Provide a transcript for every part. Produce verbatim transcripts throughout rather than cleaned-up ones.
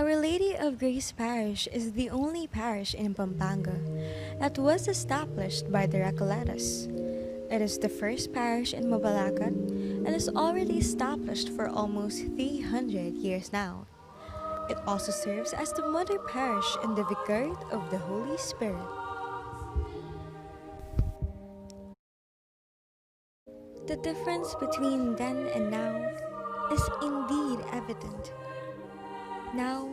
Our Lady of Grace Parish is the only parish in Pampanga that was established by the Recoletas. It is the first parish in Mabalacat and is already established for almost three hundred years now. It also serves as the mother parish and the vicariate of the Holy Spirit. The difference between then and now is indeed evident. Now,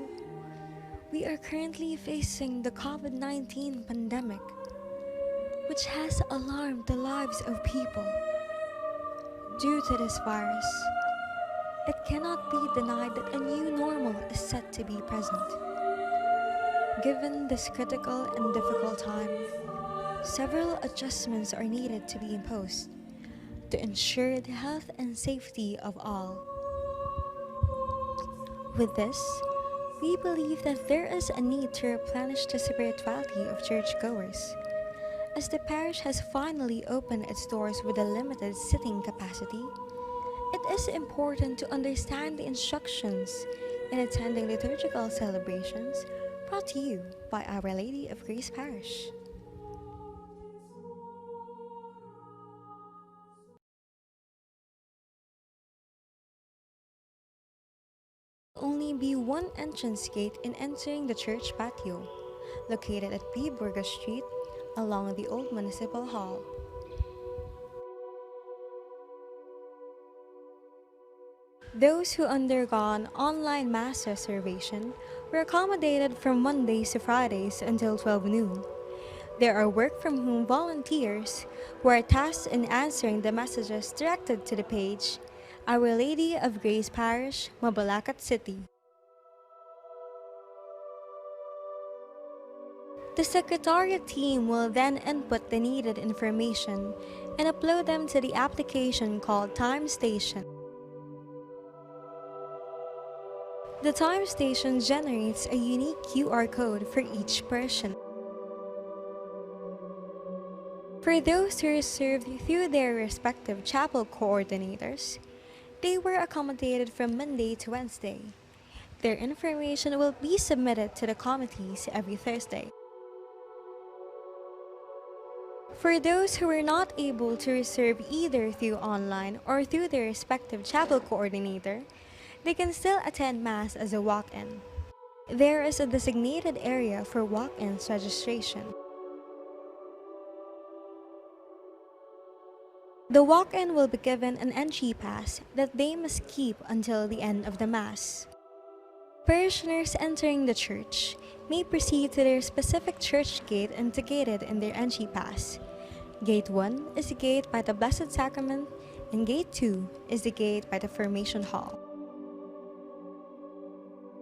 we are currently facing the COVID nineteen pandemic, which has alarmed the lives of people. Due to this virus, it cannot be denied that a new normal is set to be present. Given this critical and difficult time, several adjustments are needed to be imposed to ensure the health and safety of all. With this, we believe that there is a need to replenish the spirituality of churchgoers. As the parish has finally opened its doors with a limited sitting capacity, it is important to understand the instructions in attending liturgical celebrations, brought to you by Our Lady of Grace Parish. Only be one entrance gate in entering the church patio, located at P. Burgos Street, along the old municipal hall. Those who undergone online mass reservation were accommodated from Mondays to Fridays until twelve noon. There are work from home volunteers who are tasked in answering the messages directed to the page, Our Lady of Grace Parish, Mabalacat City. The Secretariat team will then input the needed information and upload them to the application called Time Station. The Time Station generates a unique Q R code for each person. For those who reserved through their respective chapel coordinators, they were accommodated from Monday to Wednesday. Their information will be submitted to the committees every Thursday. For those who were not able to reserve either through online or through their respective chapel coordinator, they can still attend Mass as a walk-in. There is a designated area for walk-ins registration. The walk-in will be given an entry pass that they must keep until the end of the Mass. Parishioners entering the church may proceed to their specific church gate indicated in their entry pass. Gate one is the gate by the Blessed Sacrament, and Gate two is the gate by the Formation Hall.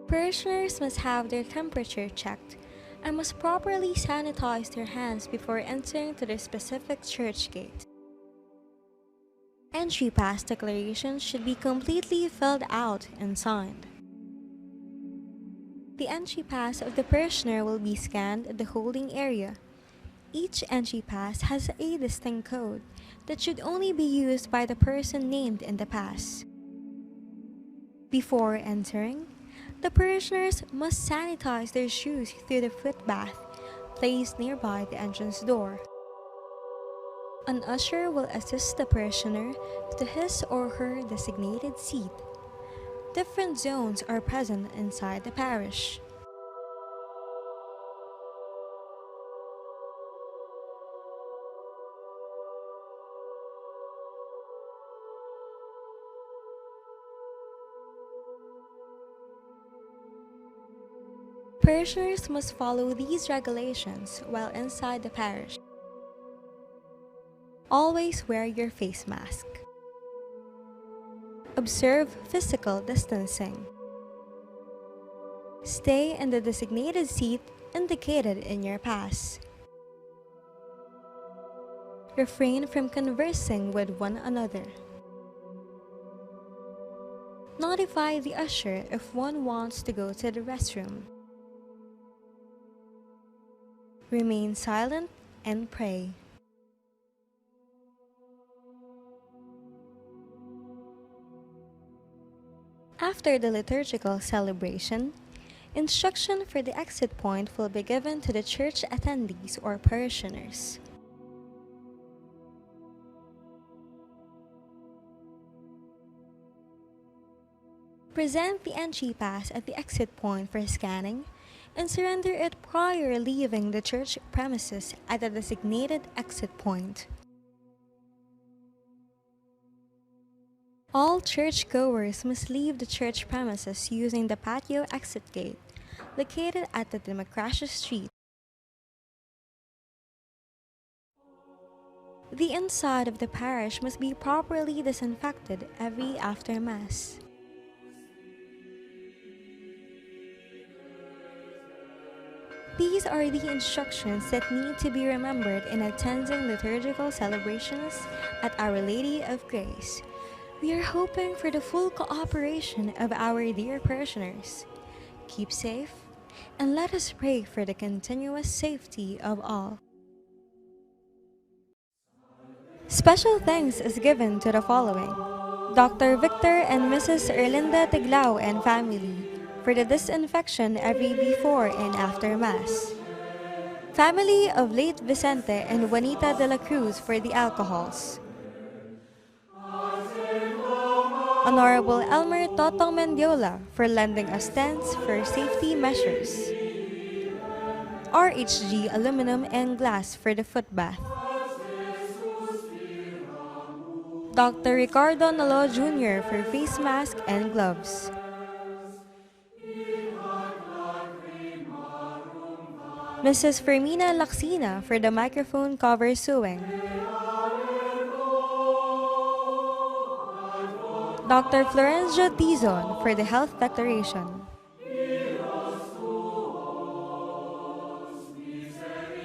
Parishioners must have their temperature checked and must properly sanitize their hands before entering to their specific church gate. Entry pass declarations should be completely filled out and signed. The entry pass of the parishioner will be scanned at the holding area. Each entry pass has a distinct code that should only be used by the person named in the pass. Before entering, the parishioners must sanitize their shoes through the foot bath placed nearby the entrance door. An usher will assist the parishioner to his or her designated seat. Different zones are present inside the parish. Parishioners must follow these regulations while inside the parish. Always wear your face mask. Observe physical distancing. Stay in the designated seat indicated in your pass. Refrain from conversing with one another. Notify the usher if one wants to go to the restroom. Remain silent and pray. After the liturgical celebration, Instruction for the exit point will be given to the church attendees or parishioners. Present the entry pass at the exit point for scanning and surrender it prior leaving the church premises at the designated exit point. All churchgoers must leave the church premises using the patio exit gate, located at the Democracia Street. The inside of the parish must be properly disinfected every after Mass. These are the instructions that need to be remembered in attending liturgical celebrations at Our Lady of Grace. We are hoping for the full cooperation of our dear parishioners. Keep safe, and let us pray for the continuous safety of all. Special thanks is given to the following: Doctor Victor and Missus Erlinda Tiglao and family for the disinfection every before and after Mass. Family of late Vicente and Juanita de la Cruz for the alcohols. Honorable Elmer Totong Mendiola for lending us tents for safety measures. R H G aluminum and glass for the foot bath. Doctor Ricardo Nalo Junior for face mask and gloves. Missus Fermina Lacsina for the microphone cover sewing. Doctor Florencio Tizon for the health declaration.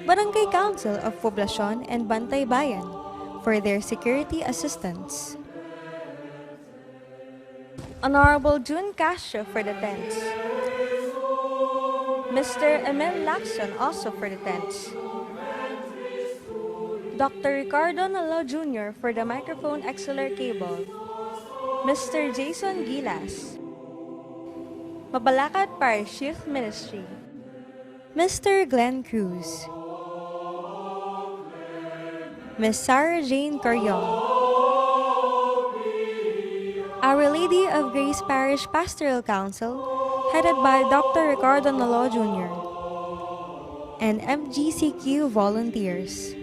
Barangay Council of Poblacion and Bantaybayan for their security assistance. Honorable Jun Castro for the tents. Mister Emil Lacson also for the tents. Doctor Ricardo Nalo Junior for the microphone X L R cable. Mister Jason Gilas. Mabalacat Parish Youth Ministry. Mister Glenn Cruz. Miss Sarah Jane Carion. Our Lady of Grace Parish Pastoral Council, headed by Doctor Ricardo Nalo Junior, and M G C Q volunteers.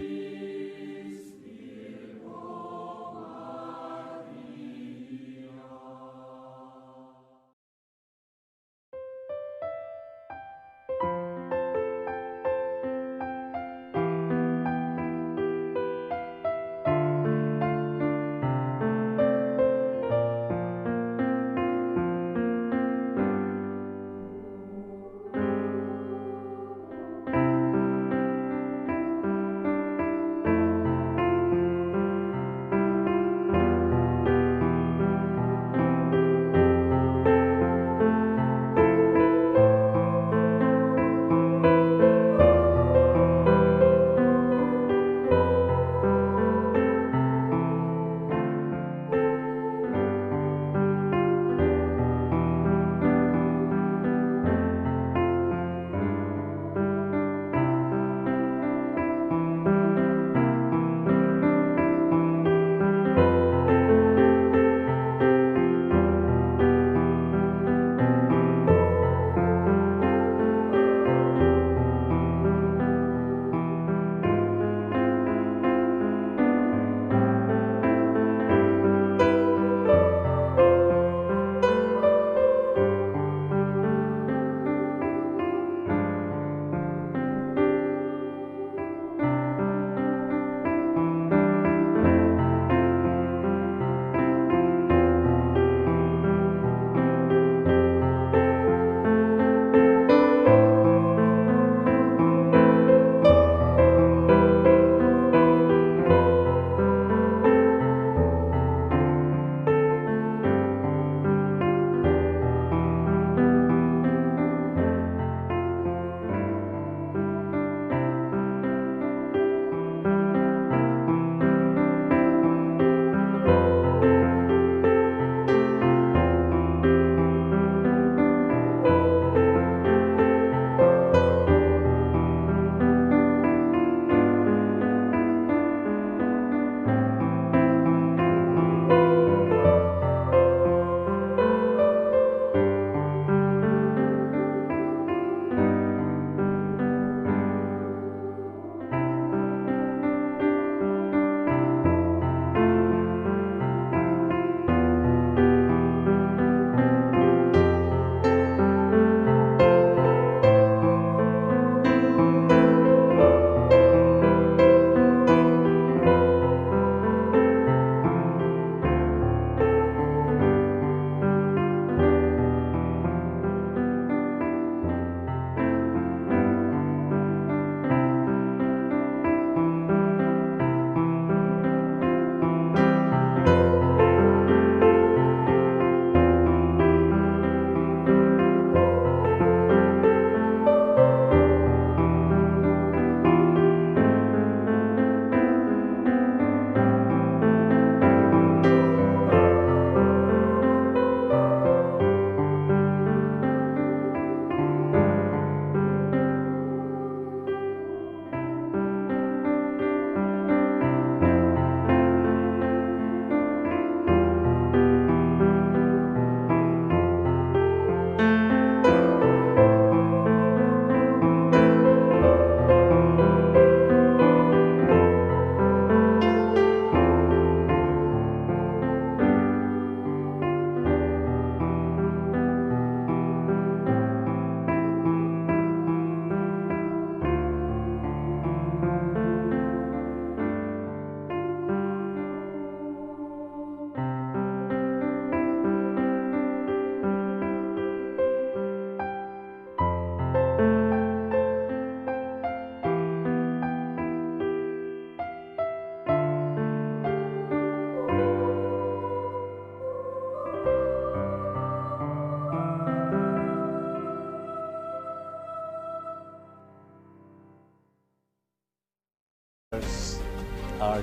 are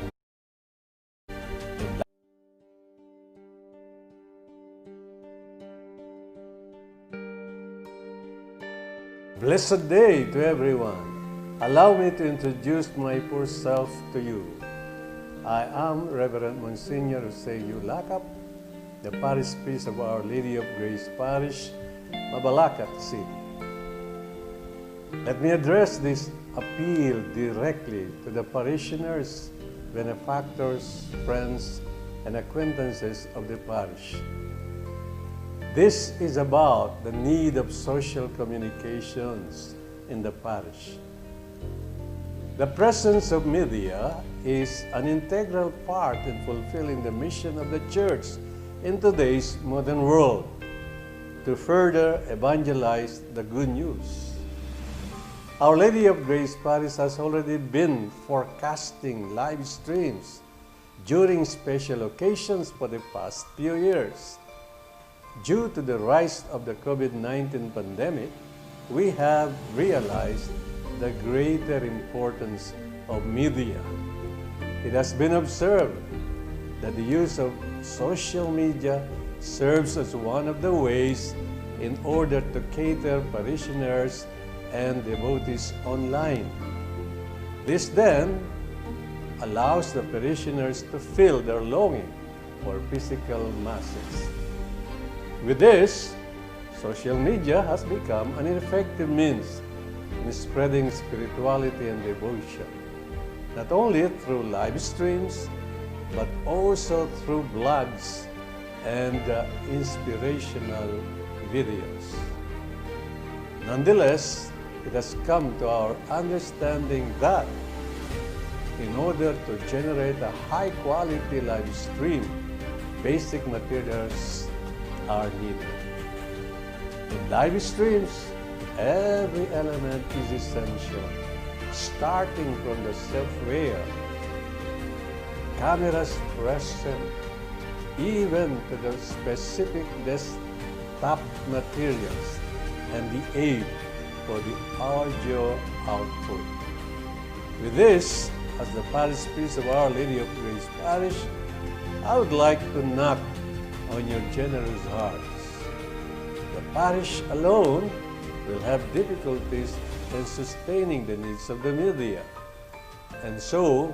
Blessed day to everyone. Allow me to introduce my poor self to you. I am Reverend Monsignor Jose U. Lakap, the parish priest of Our Lady of Grace Parish, Mabalacat City. Let me address this appeal directly to the parishioners, benefactors, friends, and acquaintances of the parish. This is about the need of social communications in the parish. The presence of media is an integral part in fulfilling the mission of the church in today's modern world to further evangelize the good news. Our Lady of Grace Parish has already been forecasting live streams during special occasions for the past few years. Due to the rise of the COVID nineteen pandemic, we have realized the greater importance of media. It has been observed that the use of social media serves as one of the ways in order to cater parishioners and devotees online. This then allows the parishioners to feel their longing for physical masses. With this, social media has become an effective means in spreading spirituality and devotion, not only through live streams, but also through blogs and, uh, inspirational videos. Nonetheless, it has come to our understanding that in order to generate a high-quality live stream, basic materials are needed. In live streams, every element is essential, starting from the software, cameras present, even to the specific desktop materials and the aid for the audio output. With this, as the parish priest of Our Lady of Grace Parish, I would like to knock on your generous hearts. The parish alone will have difficulties in sustaining the needs of the media. And so,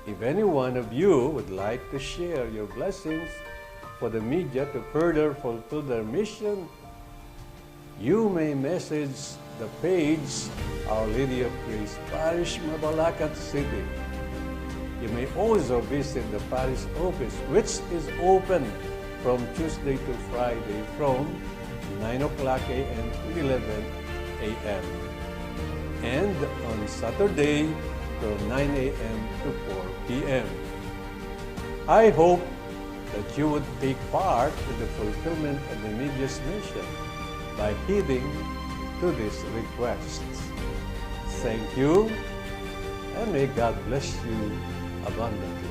if any one of you would like to share your blessings for the media to further fulfill their mission, you may message the page Our Lady of Grace Parish, Mabalacat City. You may also visit the parish office, which is open from Tuesday to Friday from nine o'clock a m to eleven a m, and on Saturday from nine a m to four p m. I hope that you would take part in the fulfillment of the media's mission by heeding to these requests. Thank you, and may God bless you abundantly.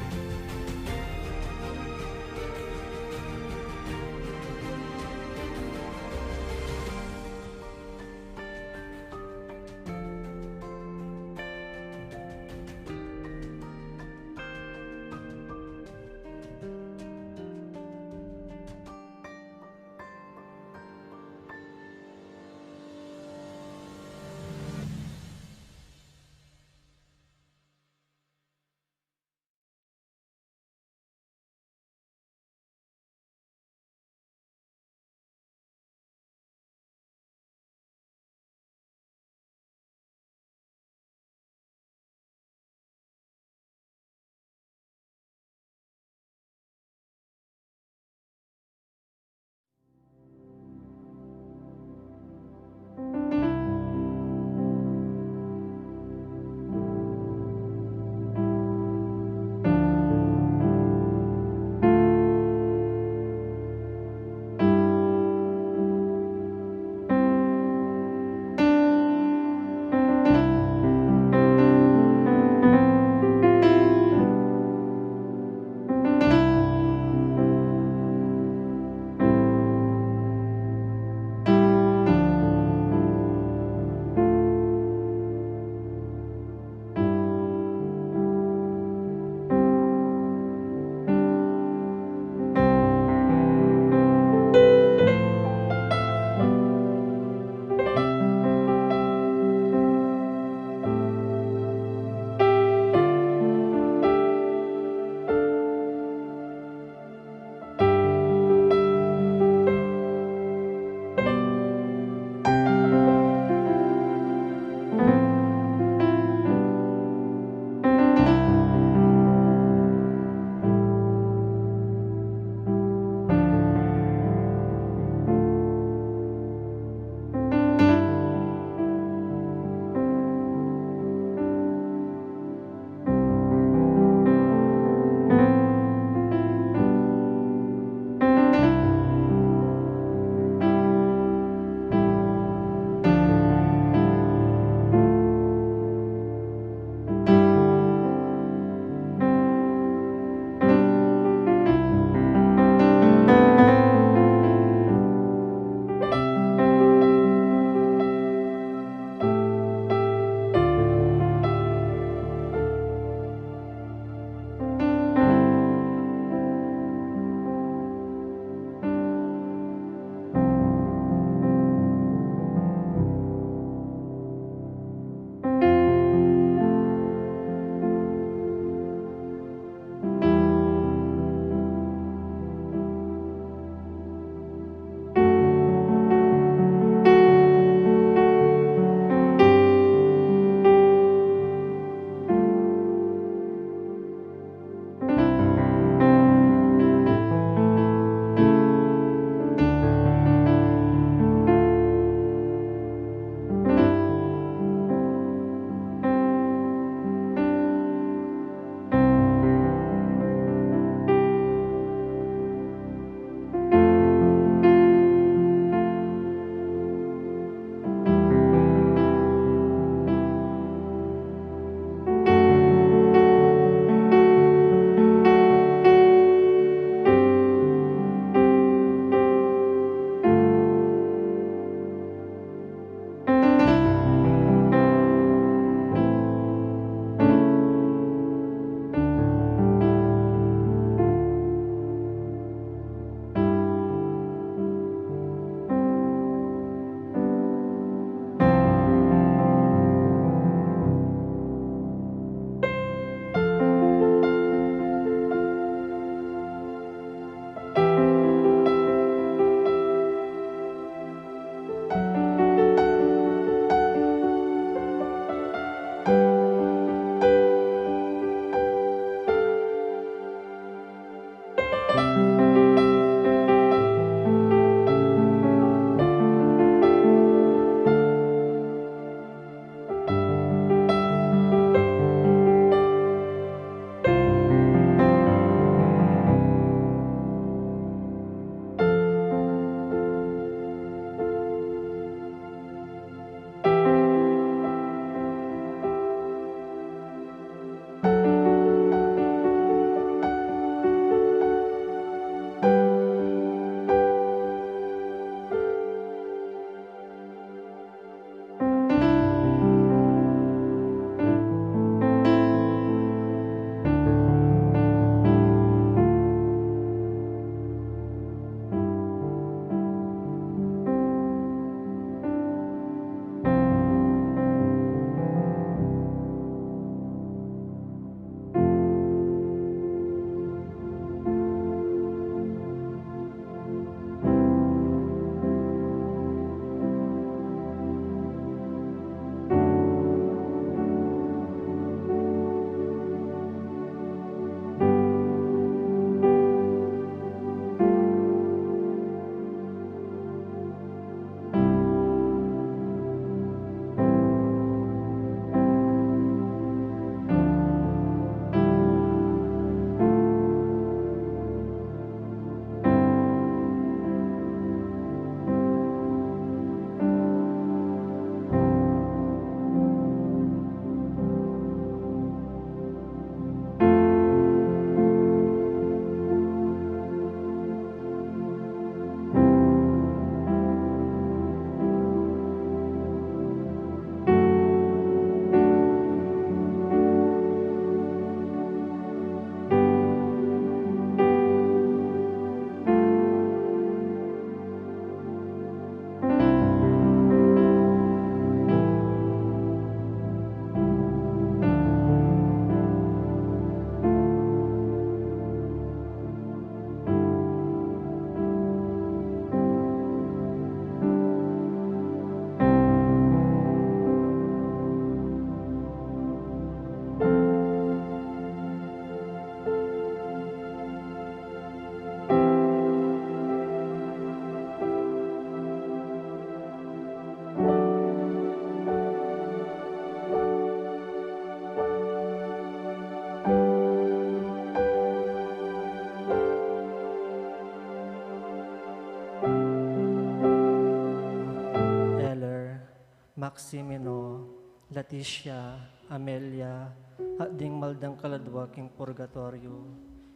Maximino, Leticia, Amelia, at ding maldang kaladwa king purgatoryo.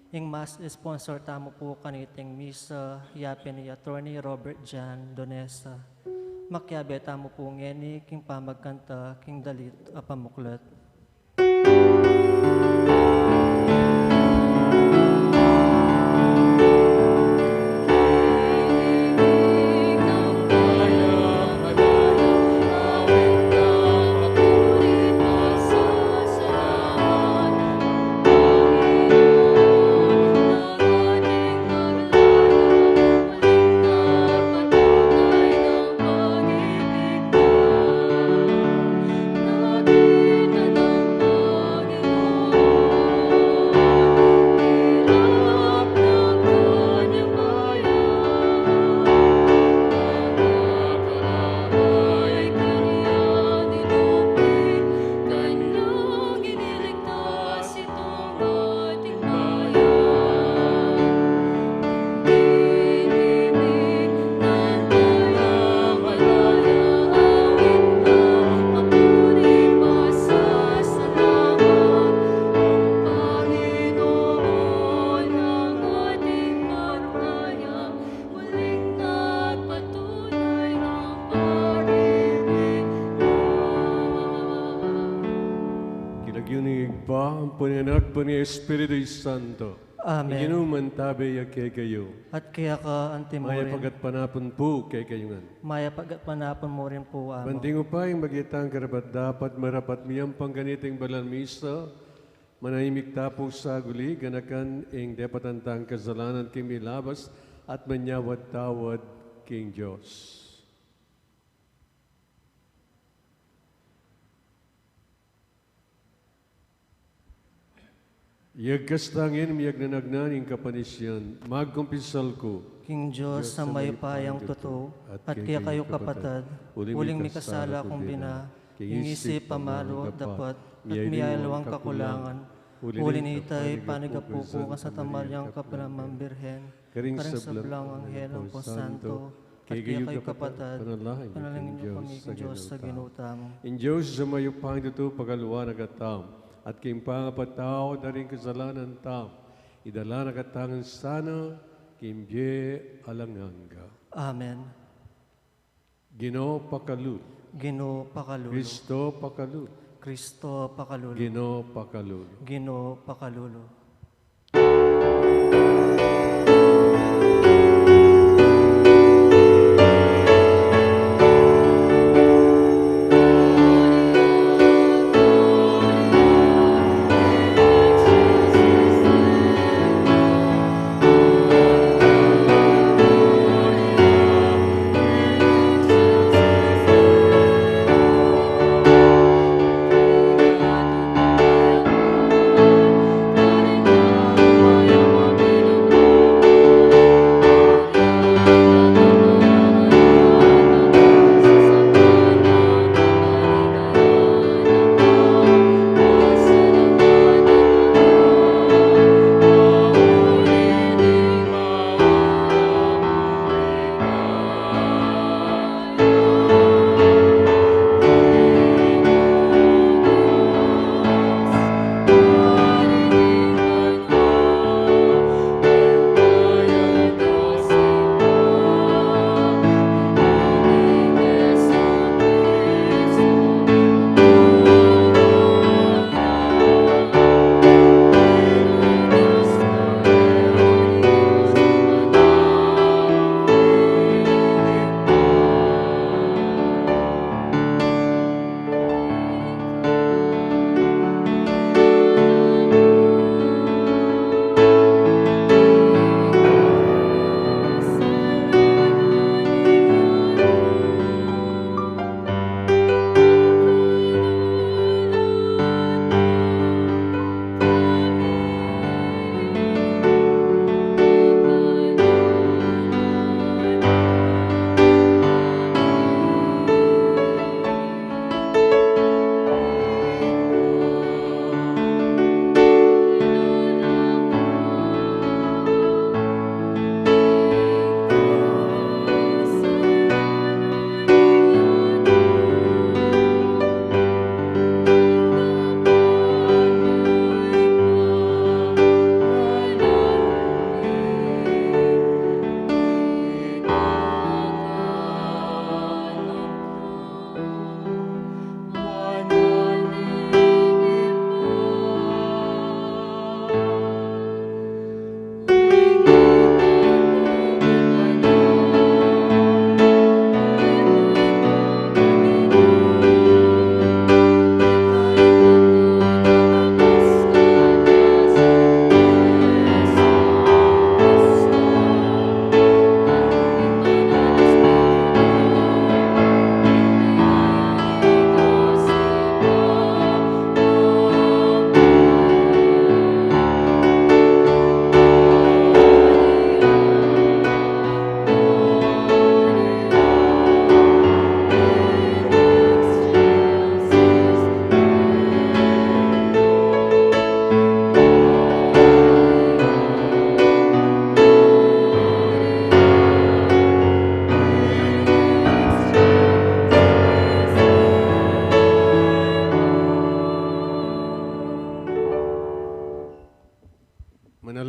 Ing mas sponsor tamu pu kaniting misa, yapin i Attorney Robert John Donesa. Makiabe tamu pu ngeni king pamagkanta king dalit a pamuklat. King lagyu ning Ibpa, ampo ning Anak, ampo ning Espiritu Santo. Amen. Ing Ginu mantabe ya kekayu. At keka antimurin. Mayap a gatpanapun pu kekayu ngan. Mayap a gatpanapun mu rin pu, Ama. Banting upaya ing bagitang karapat-dapat, marapat miyampang kaniting banal a misa, manahimik ta pu saguli, ganakan ing depatan tang kasalanan king milabas at manyawad-tawad king Dios. Yagkas tang ing miyagnanagnan ing kapanisian, magkumpisal ku king Dios a mayupayang tutu, at kekayu kapatad, uling mikasala kung bina, king isip, pamalu, dapat, at miyaliwang kakulangan, uli nita, panigapu ku kang Santa Mariang Kapanaman Birhen, karing sablang anghel ampong santo, at kekayu kapatad, panalangin yu kami king Dios a Ginu tamu. Ing Dios a mayupayang tutu pakaluan na katamu, at king pangapatawad da ring kasalanan tamu, idala na katamu ngan sana king bie alang angga. Amen. Ginu pakalulu. Ginu pakalulu. Kristo pakalulu. Kristo pakalulu. Ginu pakalulu. Ginu pakalulu.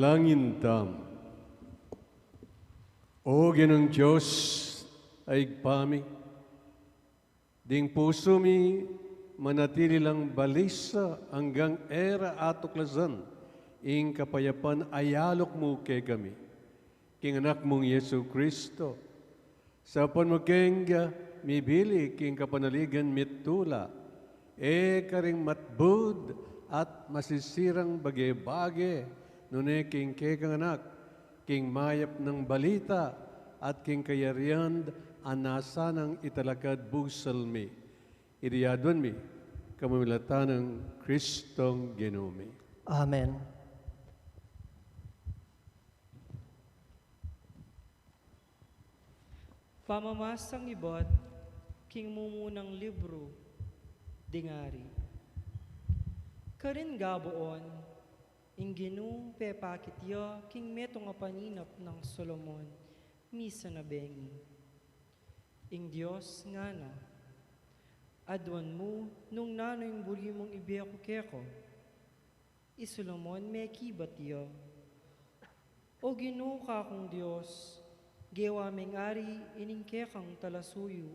Langin tam. O Ginung Dios, a Ibpa mi, ding pusu mi manatili lang balisa anggang e ra atuklasan ing kapayapan a yaluk mu kekami, king Anak mung Jesu Cristo. Saupan mu keng mibili king kapanaligan mitula, e karing matbud at masisirang bage-bage, nune king kekang Anak, king mayap nang balita, at king kayarian a nasa nang italakad busal mi. Iti aduan mi, kapamilatan nang Kristong Ginu mi. Amen. Pamamasang ibat king mumunang libru ding Ari. Karin gabaon, ing Ginu pepakit ya king metung a paninap nang Solomon, misan a bengi. Ing Dios ngana, aduan mu nung nanu ing buri mung ibie ku keka. I Solomon mekibat ya, O Ginu, kakung Dios, gewa meng ari ining kekang talasuyu,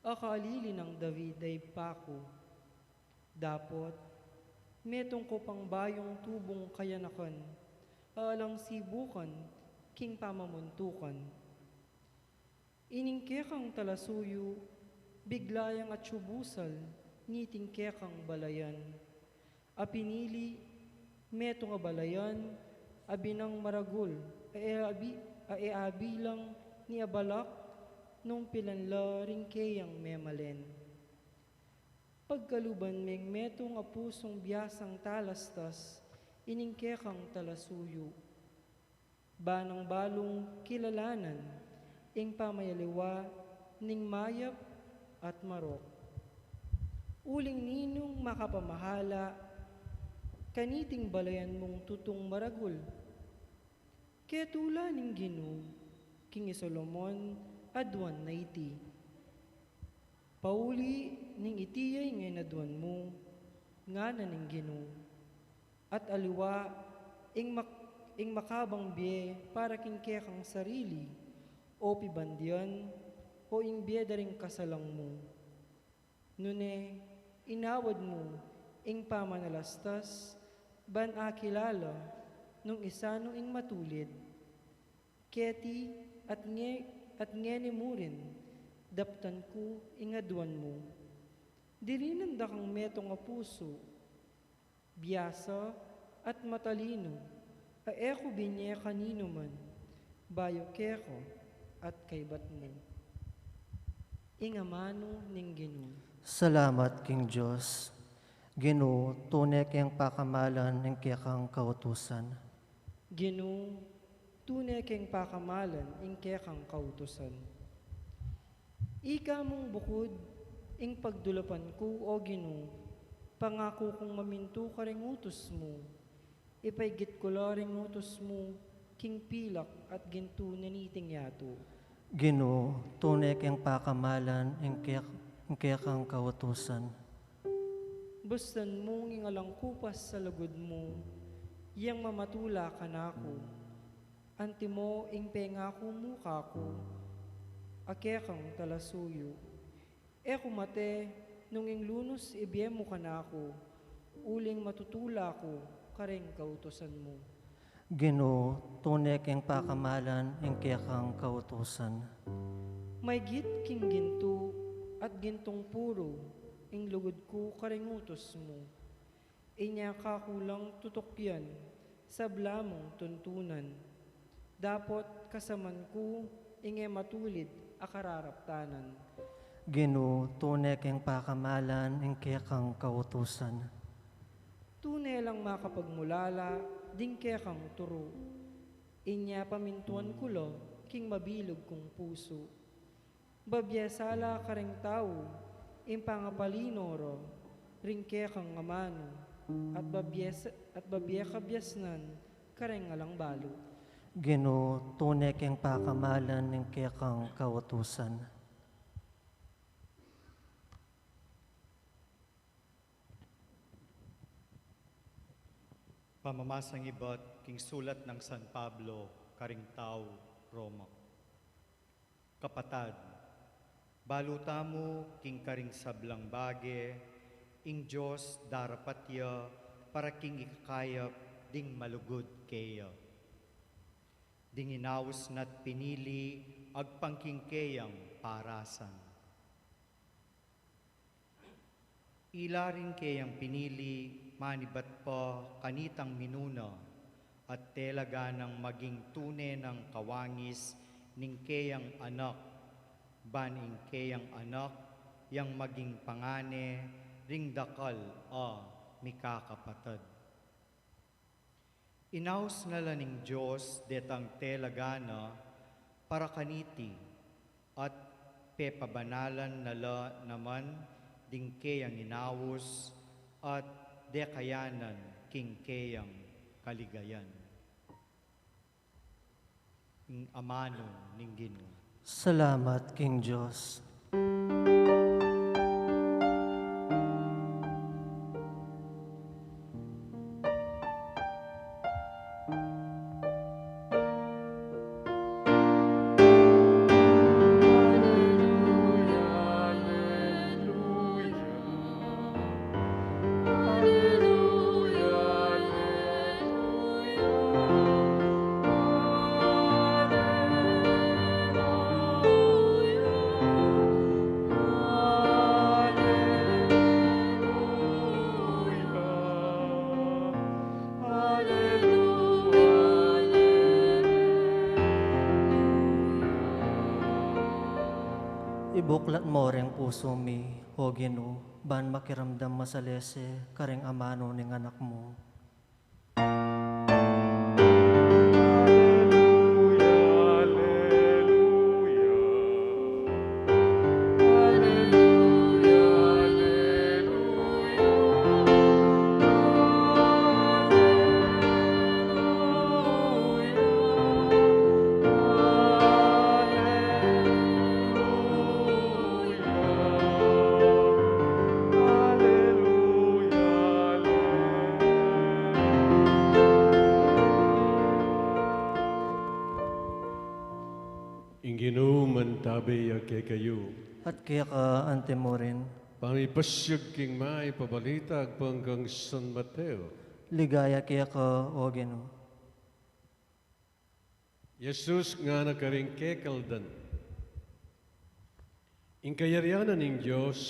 a kaalili nang David a ibpa ku. Dapot metung ku pang bayung tubung kayanakan, a alang sibukan king pamamuntukan. Ining kekang talasuyu, bigla yang atyu busal niting kekang balayan. A pinili, metung a balayan a binang maragul, a e abi-, a e abilang ni abalak nung pilan la ring keyang memalen. Pagkaluban meng metung a pusung biasang talastas ining kekang talasuyu. Ba nang balung kilalanan ing pamayaliwa ning mayap at marok. Uling ninung makapamahala kaniting balayan mung tutung maragul? Ketula ning Ginu king i Solomon aduan na iti. Pauli ning iti ya ing aduan mu, ngana ning Ginu. At aliwa ing mak-, ing makabang bie para king kekang sarili, o pibandian, o ing bie da ring kasalang mu. Nune, inawad mu ing pamanalastas, ban akilala nung isanu ing matulid. Keti at nge-, at ngeni mu rin, daptan ku ing aduan mu. Dirinan da kang metung a pusu, biasa at matalinu, a e ku binie kaninuman, bayu keka at kaybat mu. Ing amanu ning Ginu. Salamat king Dios. Ginu, tune keng pakamalan ing kekang kautusan. Ginu, tune keng pakamalan ing kekang kautusan. Ika mung bukud ing pagdulapan ku, O Ginu, pangaku kung mamintu karing utus mu, ipaigit ku la ring utus mu king pilak at gintu na niting yatu. Ginu, tune keng pakamalan ing kek-, ing kekang kautusan. Bustan mung ing alang kupas a lugud mu, yang mamatula kanaku. Antimo ing pengaku mu kaku, a kekang talasuyu. E ku mate nung ing lunus ibie mu kanaku, uling matutula ku kareng kautusan mu. Ginu, tune keng pakamalan ing kekang kautusan. Maigit king gintu at gintung puru ing lugud ku kareng utus mu. Inya kaku lang tutukyan, sabla mung tuntunan. Dapot kasaman ku ing e matulid a kararaptanan. Ginu, tune keng pakamalan ing kekang kautusan. Tune lang makapagmulala ding kekang turu. Inya pamintuan ku la king mabilug kung pusu. Babie sala kareng tau ing pangapalino ra ring kekang amanu, at babie s-, at babie kabiasnan kareng alang balu. Ginu, tune keng pakamalan ing kekang kautusan. Pamamasang ibat king sulat nang San Pablo karing tau Roma. Kapatad, balu tamu king karing sablang bage, ing Dios darapat ya para king ikakayap ding malugud keya. Ding inaus na't pinili agpang king keyang parasan. Ila ring keyang pinili manibat pa kanitang minuna, at talaga nang maging tune nang kawangis ning keyang anak, ban ing keyang anak yang maging pangane ring dakal a mikakapatad. Inaus na la ning Dios detang talaga na para kaniti, at pepabanalan na la naman ding keyang inaus, at dekayanan king keyang kaligayan. Ing amanu ning Ginu. Salamat king Dios. Ibuklat mo ring pusu mi, O Ginu, ban makiramdam masalese karing amanu ning Anak mu. Ing Ginu mantabe ya kekayu. At keka antimurin. Pamipasyag king mayap a balita agpang kang San Mateo. Ligaya keka, O Ginu. Jesus ngana karing kekaldan, ing kayarian na ning Dios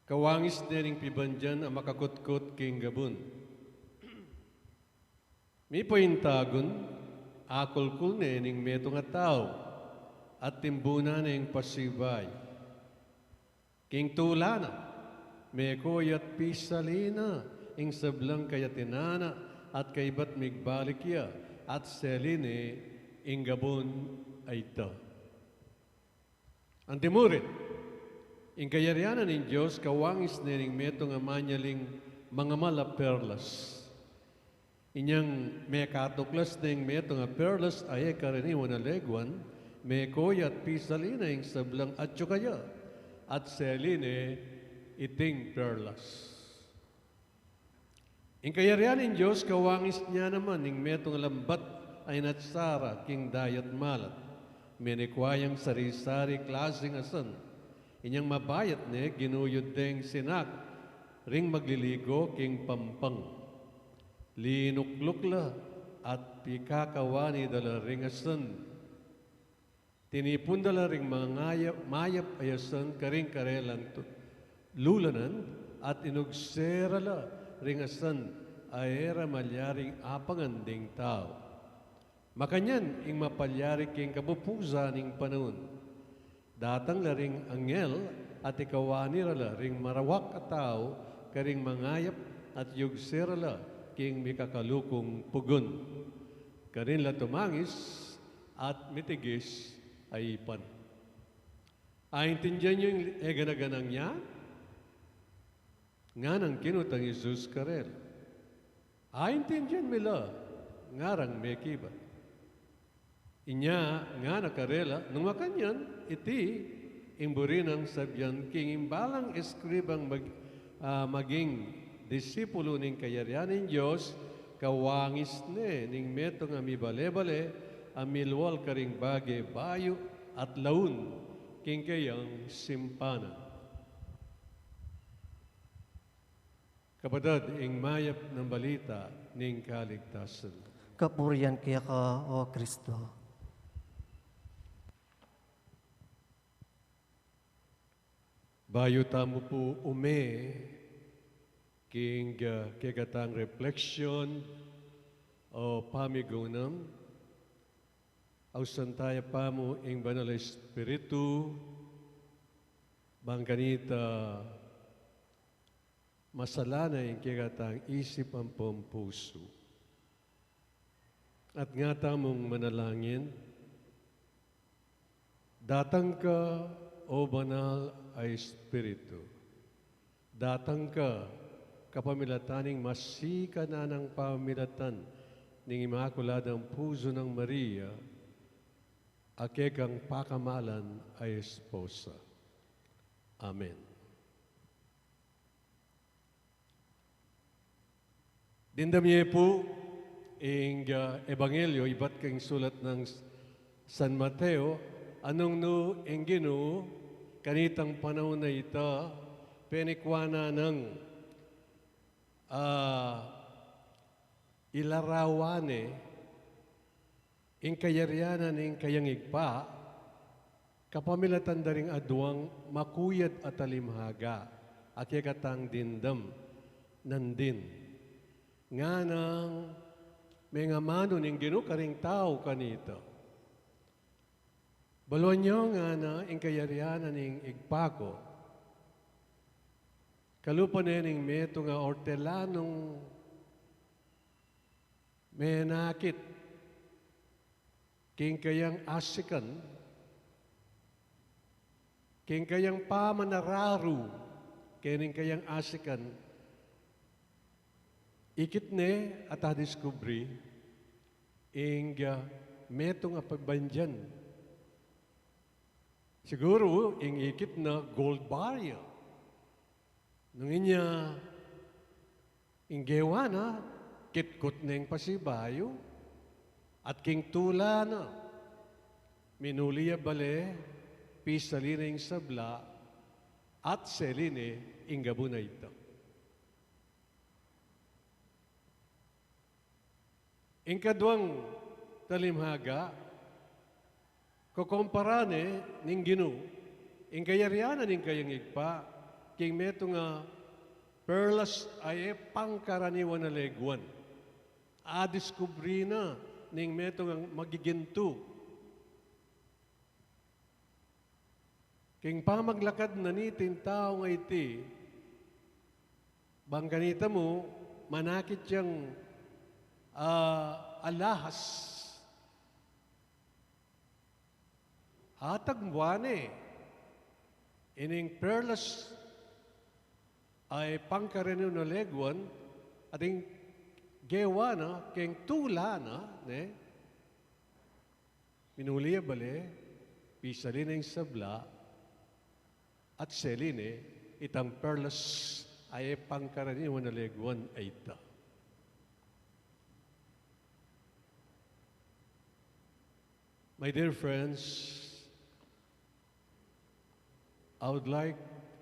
kawangis ne ning pibandian a makakutkut king gabun. Mipaintagun, akulkul ne ning metung a tau, at timbunan neng pasibayu. King tula na, meko ya't pisalin na ing sablang kayatinan na, at kaybat migbalik ya, at selin ne ing gabun a ita. Antimurin, ing kayarian na ning Dios kawangis ne ning metung a manyaling mangamal a perlas. Inyang mekatuklas neng metung a perlas a e karaniwan a leguan, meko ya't pisalin na ing sablang atyu kaya, at selin ne iting perlas. Ing kayarian ning Dios kawangis ne naman ing metung a lambat a inatsara king dayat malat. Menikwa yang sari-sari klasing asan. Inyang mabayat ne, ginuyud deng sinak ring magliligo king pampang. Linukluk la at pikakawani da la ring asan. Tinipun da la ring mangayap, mayap a asan karing karelang tu-, lulanan, at inugse ra la ring asan a e ra malyaring apangan ding tau. Makanyan ing mapalyari king kapupusan ning panaun. Datang la ring anghel at ikawani ra la ring marawak a tau karing mangayap at yugse ra la king mikakalukung pugun. Karin la tumangis at mitigis a ipan. Aintindian yu ing e gana-ganang yan? Nganang kinutang Jesus karela. Aintindian mi la, ngarang mekibat. Inya ngana karela, nung makanyan, iti ing buri nang sabian king imbalang eskribang mag-, ah, maging disipulo ning kayarian ning Dios, kawangis ne ning metung a mibale-bale a milual karing bage bayu at laun king kayang simpanan. Kapatad, ing mayap nang balita ning kaligtasan. Kapurian keka, O Kristo. Bayu tamu pu ume king, ah, kekatang reflection o pamigunam, ausan taya pa mu ing Banal a Espiritu, bang kanita masalana ing kekatang isip ampong pusu. At nga tamung manalangin, datang ka, O Banal a Espiritu. Datang ka, kapamilatan ning masikan a nang pamilatan ning Imakuladang Puso nang Maria, a kekang pakamalan a esposa. Amen. Dimdam ye pu ing, ah, Ebanghelyo ibat king sulat nang San Mateo, a nung nu ing Ginu kanitang panaun a ita, penikuanan nang, ah, ilarawan ne ing kayarian na ning kayang Ibpa, kapamilatan da ring aduang makuyad a talimhaga, a kekatang dimdam nandin. Nganang mengamanu ning Ginu karing tau kanita. Baluan yu ngana ing kayarian na ning Ibpa ku. Kalupa ne ning metung a ortelanung menakit king kayang asikan, king kayang pamanararu, king kayang asikan, ikit ne at adiskubri ing, ah, metung a pibandian. Siguru ing ikit na gold bar ya. Nung inya ing gewa na, kitkut neng pasibayu, at king tula na, minuli ya bale, pisali ne ing sabla, at seli ne ing gabun a ita. Ing kaduang talimhaga, kokompara ne ning Ginu ing kayarian na ning kayang Ibpa king metung a perlas a e pangkaraniwan a leguan. Adiskubri na ning metung a magigintu. King pamaglakad na niting taung a iti, bang kanita mu, manakit yang, ah, alahas. Atag mu ne ining perlas a e pangkaraniwan a leguan, at ing gewa na, king tula na, ne? Minuli ya bale, pisali ne ing sabla, at seli ne itang perlas a e pangkaraniwan a leguan a ita. My dear friends, I would like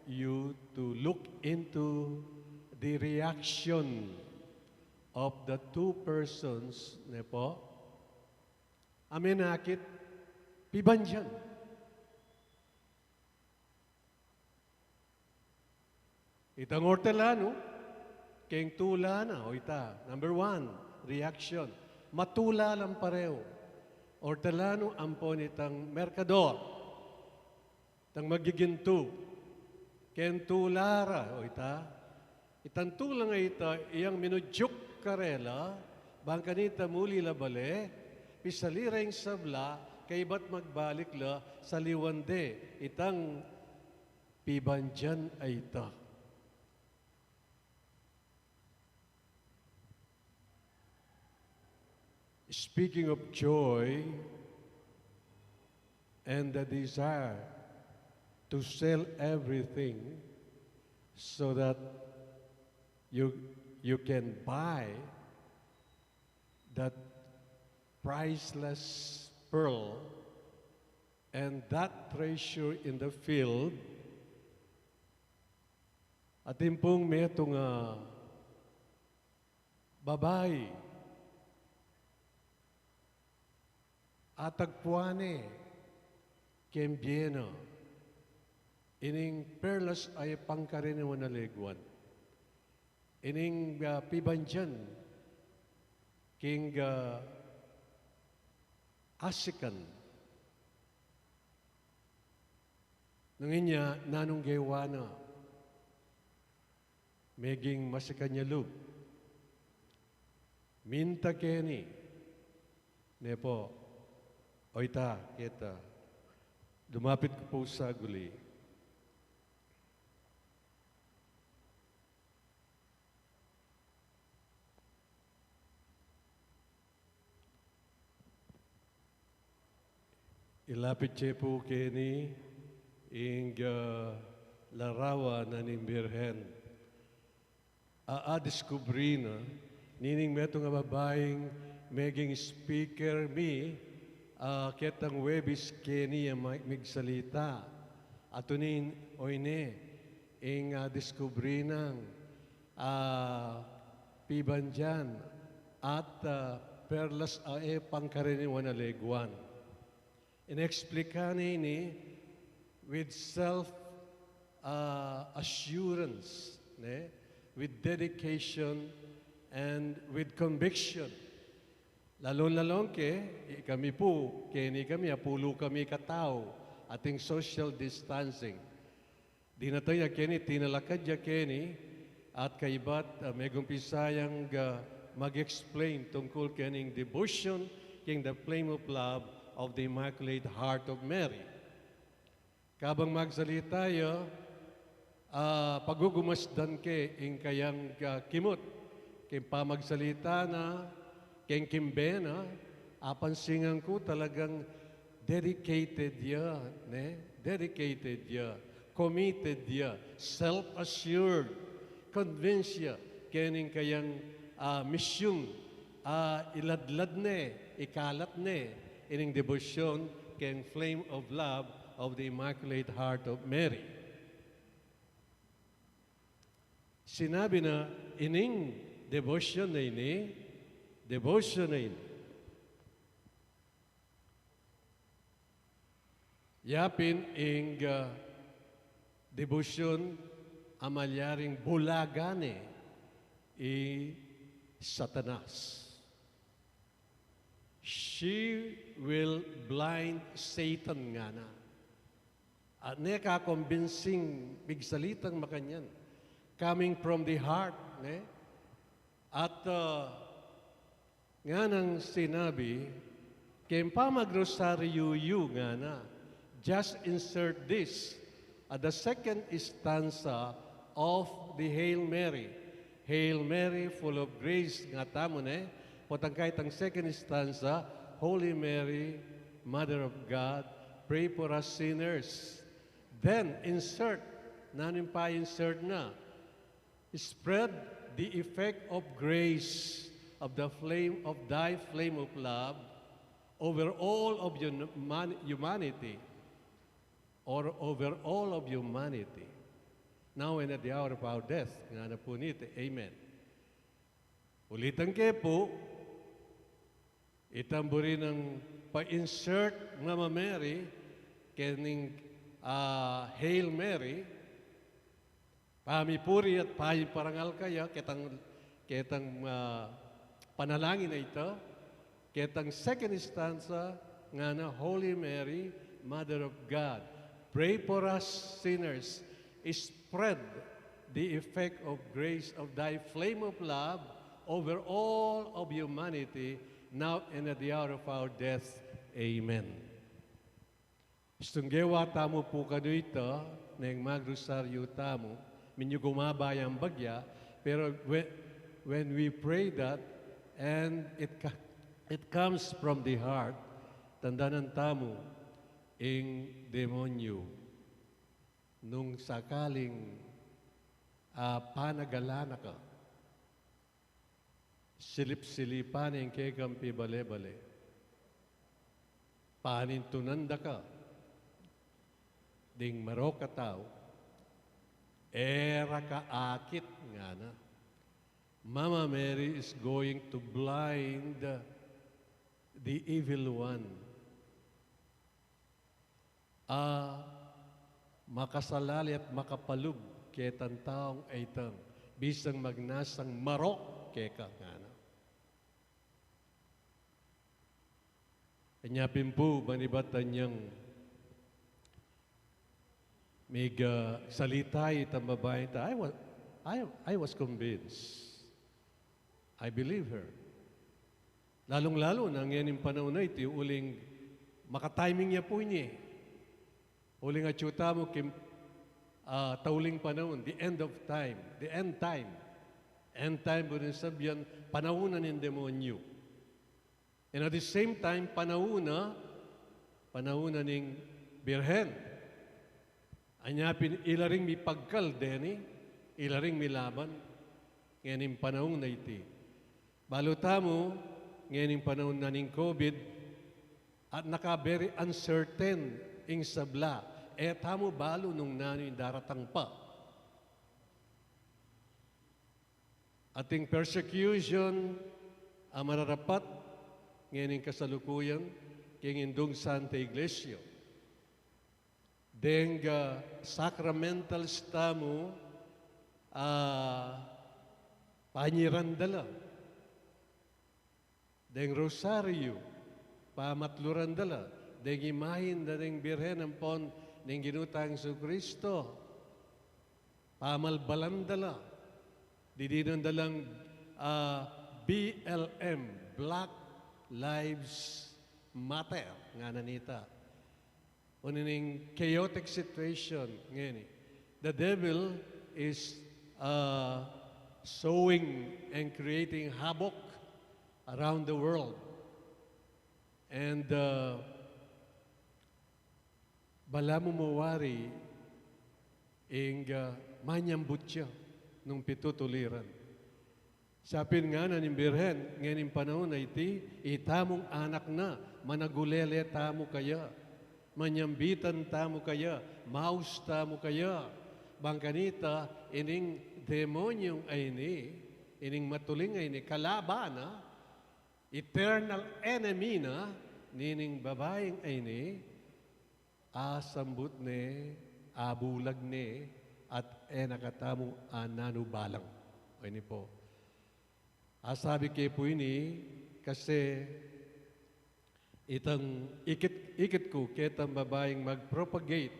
you to look into the reaction of the two persons, ne po? A menakit, pibandian. Itang ortelanu, keng tula na, o ita, number one, reaction. Matula lang pareho. Ortelanu ampon itang merkador. Itang magigintu, keng tula ra, o ita, itang tulang a ita, iyang minudyuk karela, bang kanita muli la bale, pisali ra ing sabla, kaybat magbalik la, saliwan de, itang pibandian a ita. Speaking of joy and the desire to sell everything so that you, you can buy that priceless pearl and that treasure in the field. Atin pung metung a babai a tagpuan ne keng bie na ining perlas a e pangkaraniwan a leguan, ining, ah, pibandian king, ah, asikan. Nung inya, nanung gewa na? Meging masikan ya lub. Minta keni. Ne pu, o ita, keta. Lumapit ku pu sa guli. Ilapit ye pu keni ing, ah, larawan na ning Birhen. A, a, diskubri na nining metung a babaing meging speaker mi, ah, ketang Huwebes keni a ma-, migsalita. At tune in, o ine, ing, ah, diskubri nang, ah, pibandian at, ah, perlas a e pangkaraniwan a leguan. Inexplika ne ini with self, ah, assurance, ne? With dedication and with conviction. Lalung-lalung ke, i-, kami pu, keni kami, apulu kami katau, ating social distancing. Dinatang ya keni, tinalakad ya keni, at kaybat, ah, megumpisa yang, ah, mag-explain tungkul kening devotion king the flame of love of the Immaculate Heart of Mary. Kabang magsalita ya, ah, pagugumasdan ke ing kayang, ah, kimut. King pamagsalita na, king kimbe na, apansin ku talagang dedicated ya, ne? Dedicated ya, committed ya, self-assured, convinced ya, kening kayang, ah, misyun, ah, iladlad ne, ikalat ne, ining debosyon keng Flame of Love of the Immaculate Heart of Mary. Sinabi na, ining debosyon na ini, debosyon na ini. Yapin ing, ah, debosyon a malyaring bulagan ne i Satanas. She will blind Satan, ngana. At ne ka convincing pigsalitang makanyan. Coming from the heart, ne? At, ah, nganang sinabi, keng pamagrosaryu yu, ngana, just insert this at the second stanza of the Hail Mary. Hail Mary, full of grace, nga tamu ne, potang kaytang second stanza, Holy Mary, Mother of God, pray for us sinners. Then, insert, nanu ing pa-insert na? Spread the effect of grace of the flame, of thy flame of love over all of hum-, humanity, or over all of humanity, now and at the hour of our death. Ngana pu nita. Amen. Ulitan ke pu, itang buri nang pa-insert Mama Mary, kening, ah, Hail Mary, pamipuri at paparangal kaya, ketang, ketang, ah, panalangin a ita, ketang second stanza, ngana, Holy Mary, Mother of God, pray for us sinners, spread the effect of grace of thy flame of love over all of humanity, now and at the hour of our death. Amen. Istung gewa tamu pu kanu ita, neng magrosaryu tamu, minyuguma ba yang bagya, pero when, when we pray that, and it ca-, it comes from the heart, tandanan tamu, ing demonyu, nung sakaling, ah, panagalan na ka, Silip-silipan ing kekang pibale-bale. Panintunan da ka ding marok a tau, e ra ka akit, ngana. Mama Mary is going to blind the evil one. A makasalali at makapalub ketang taung aitang bisang magnasang marok keka, ngana. Anya pin pu, manibat anyang migsalita itang babaing ita, I was, I, I was convinced. I believe her. Lalung-lalu na ngening panaun a iti, uling makatiming ya pu ini. Uling atyu tamu king, ah, tauling panaun, the end of time, the end time. End time, bu rin sabyan, panaun na ning demonyu. And at the same time, panaun na, panaun na ning Birhen. Anya pin ila ring mipagkal deni, ila ring milaban ngening panaun a iti. Balu tamu, ngening panaun na ning COVID, at naka very uncertain ing sabla. E tamu balu nung nanu ing daratang pa. Ating persecution a mararapat ngening kasalukuyan king Indung Santa Iglesia. Deng, ah, sacramentals tamu, ah, panyiran da la. Deng rosaryu, pamatluran da la. Deng imahin da ning Birhen ampon ning Ginu tang Jesucristo, pamalbalan da la. Didinan da lang, ah, B L M, Black Lives Matter, ngana nita. Unu ning chaotic situation ngeni. The devil is, uh, sowing and creating havoc around the world. And, uh, balamu mu wari ing, uh, manyambut ya nung pitutuliran. Siya pin ngana ning Birhen, ngening panaun a iti, itamung anak na, managulele tamu kaya, manyambitan tamu kaya, maus tamu kaya. Bang kanita, ining demonyung a ini, ining matuling a ini, kalaban na, eternal enemy na nining babaing a ini, asambut ne, abulag ne, at e na katamu ananu balang. O ini pu. Asabi ke pu ini, kasi itang ikit, ikit ku ketang babaing mag-propagate.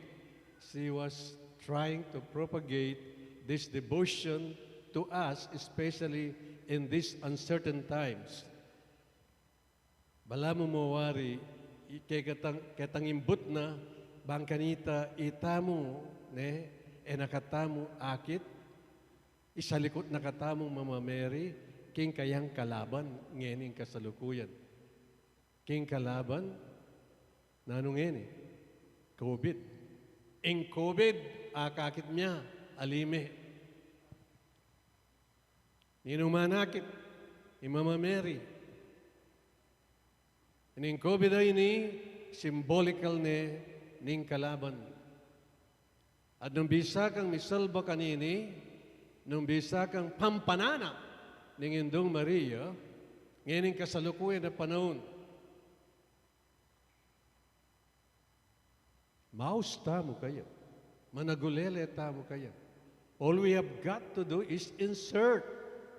She was trying to propagate this devotion to us, especially in these uncertain times. Balamu mu wari, i-, kekatang, ketang imbut na, bang kanita itamu, ne, e na katamu akit, isalikut na katamu Mama Mary, king kayang kalaban, ngening kasalukuyan. King kalaban, nanu ngeni? COVID. Ing COVID, akakit mya, ali me. Ninung manakit? I Mama Mary. Ining COVID a ini, symbolical ne ning kalaban. At nung bisa kang misalba kanini, nung bisa kang pampanan na ning Indung Maria, ngening kasalukuyan a panaun, maus tamu kaya. Managulele tamu kaya. All we have got to do is insert,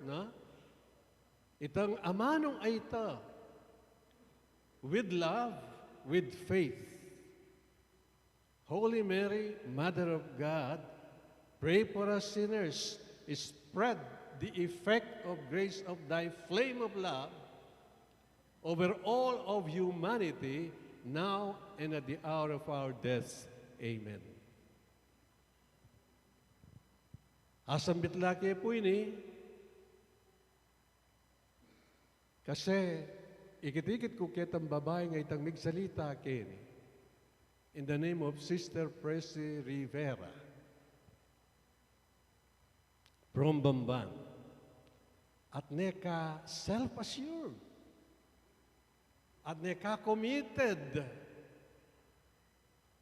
no? Itang amanung a ita, with love, with faith. Holy Mary, Mother of God, pray for us sinners. Spread the effect of grace of thy flame of love over all of humanity, now and at the hour of our death. Amen. Asambit la ke pu ini, kasi ikit-ikit ku ketang babaing a itang migsalita keni. In the name of Sister Presi Rivera from Bamban. at ne ka self-assured, at ne ka committed,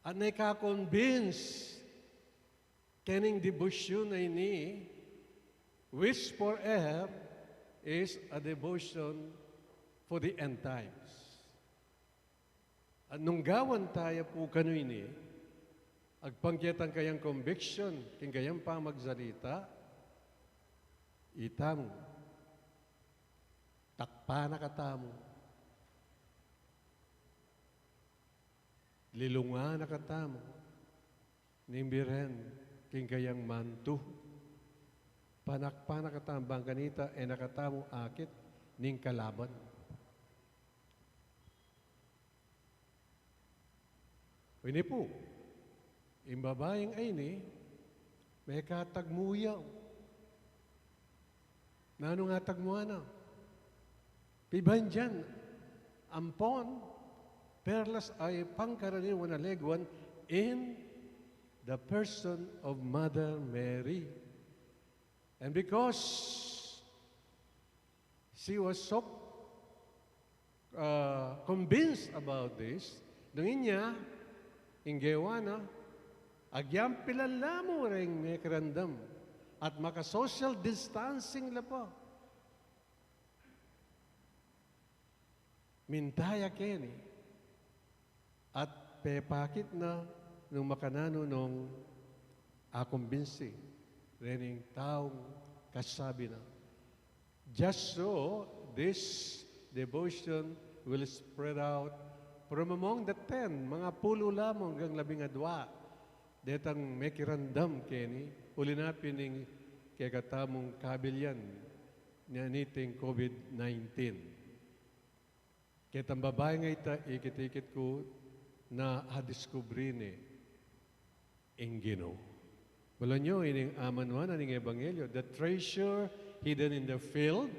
at ne ka convinced kening debosyon a ini, which for her is a devotion for the end times. At nung gawan taya pu kanu ini, agpang ketang kayang conviction king kayang pamagsalita, itamu, takpan na katamu, lilungan na katamu ning biren king kayang mantu. Panakpan na katamu bang kanita e na katamu akit ning kalaban. Ini pu, ing babaing ini, mekatagmu ya. Nanu ing atagmuan na? Pibandian ampon perlas a pangkaraniwan a leguan in the person of Mother Mary. And because she was so, uh, convinced about this, nung inya, ing gewa na, agyang pilan la mu reng mekiramdam at maka-social distancing la pa. Minta ya keni at pepakit na nung makananu nung akumbinsi rening taung kasabi na. Just so, this devotion will spread out from among the ten, mga pulo lamang hanggang labing adwa, detang mekiramdam keni, uli na pin ning kekatamung kabilyan niting COVID nineteen. Ketang babaing ita, ikit-ikit ku na adiskubre ne ing Ginu. Balu yu, ining amanuan na ning ebanghelyo, the treasure hidden in the field,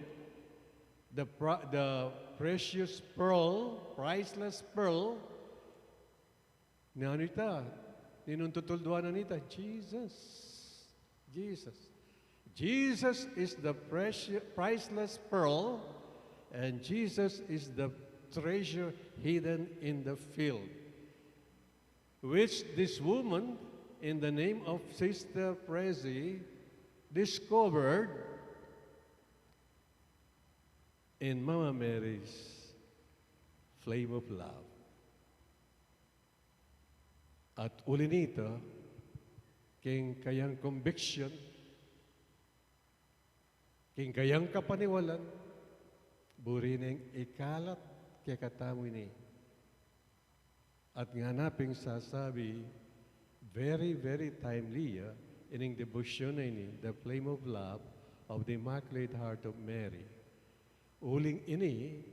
the, pra- the precious pearl, priceless pearl, nanu ita? Ninung tutulduan na nita? Jesus. Jesus. Jesus is the precious, priceless pearl, and Jesus is the treasure hidden in the field, which this woman, in the name of Sister Prezi, discovered in Mama Mary's flame of love. At uli nita, king kayang conviction, king kayang kapaniwalan, buri neng ikalat kekatamu ini. At ngana ping sasabi, very, very timely ya ining debosyon a ini, the flame of love of the Immaculate Heart of Mary. Uling ini,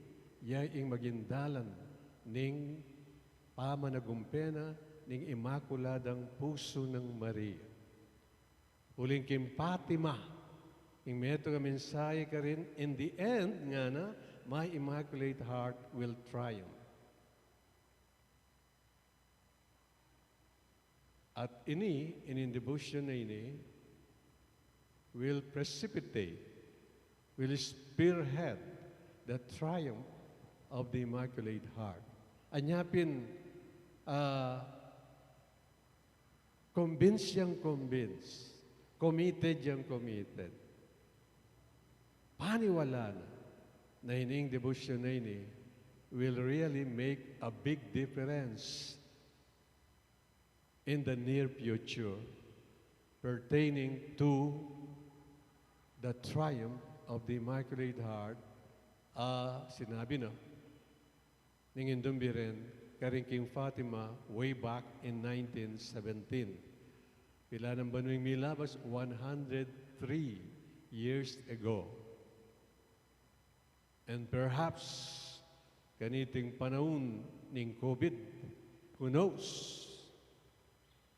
ya ing maging dalan ning pamanagumpe na ning Imakuladang Pusu nang Maria. Uling king Fatima, ing metung a mensahe karin, in the end, ngana, my Immaculate Heart will triumph. At ini, ining debosyon a ini, will precipitate, will spearhead the triumph of the Immaculate Heart. Anya pin, ah, convince yang convince, committed yang committed. Paniwalan na ining debosyon a ini will really make a big difference in the near future pertaining to the triumph of the Immaculate Heart, ah, sinabi na ning Indung Biren karin king Fatima way back in nineteen seventeen. Pilan nang banua ing milabas? One hundred three years ago. And perhaps, kaniting panaun ning COVID, who knows?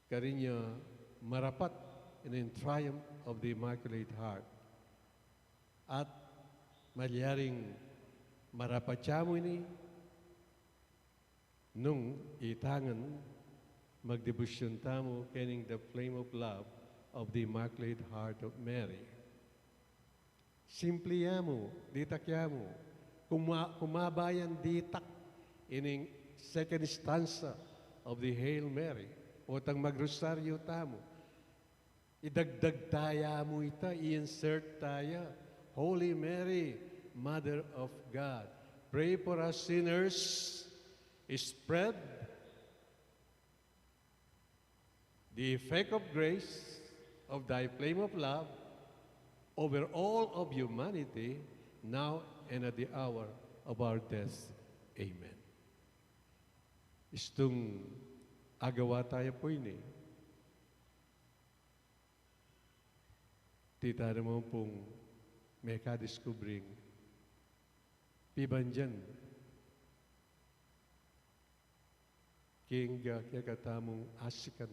Karin ya marapat ing triumph of the Immaculate Heart. At malyaring marapat ya mu ini nung itangan magdebosyon tamu kening the flame of love of the Immaculate Heart of Mary. Simple ya mu, ditak ya mu. Kuma-, kumaba yan ditak ining second stanza of the Hail Mary. Potang magrosaryo tamu. Idagdag taya mu ita, i-insert taya. Holy Mary, Mother of God, pray for us sinners. Spread the effect of grace of thy flame of love over all of humanity, now and at the hour of our death. Amen. Istung agawa taya pu ini. Tita naman pung mekadiskubre ing pibandian king, ah, kekatamung asikan.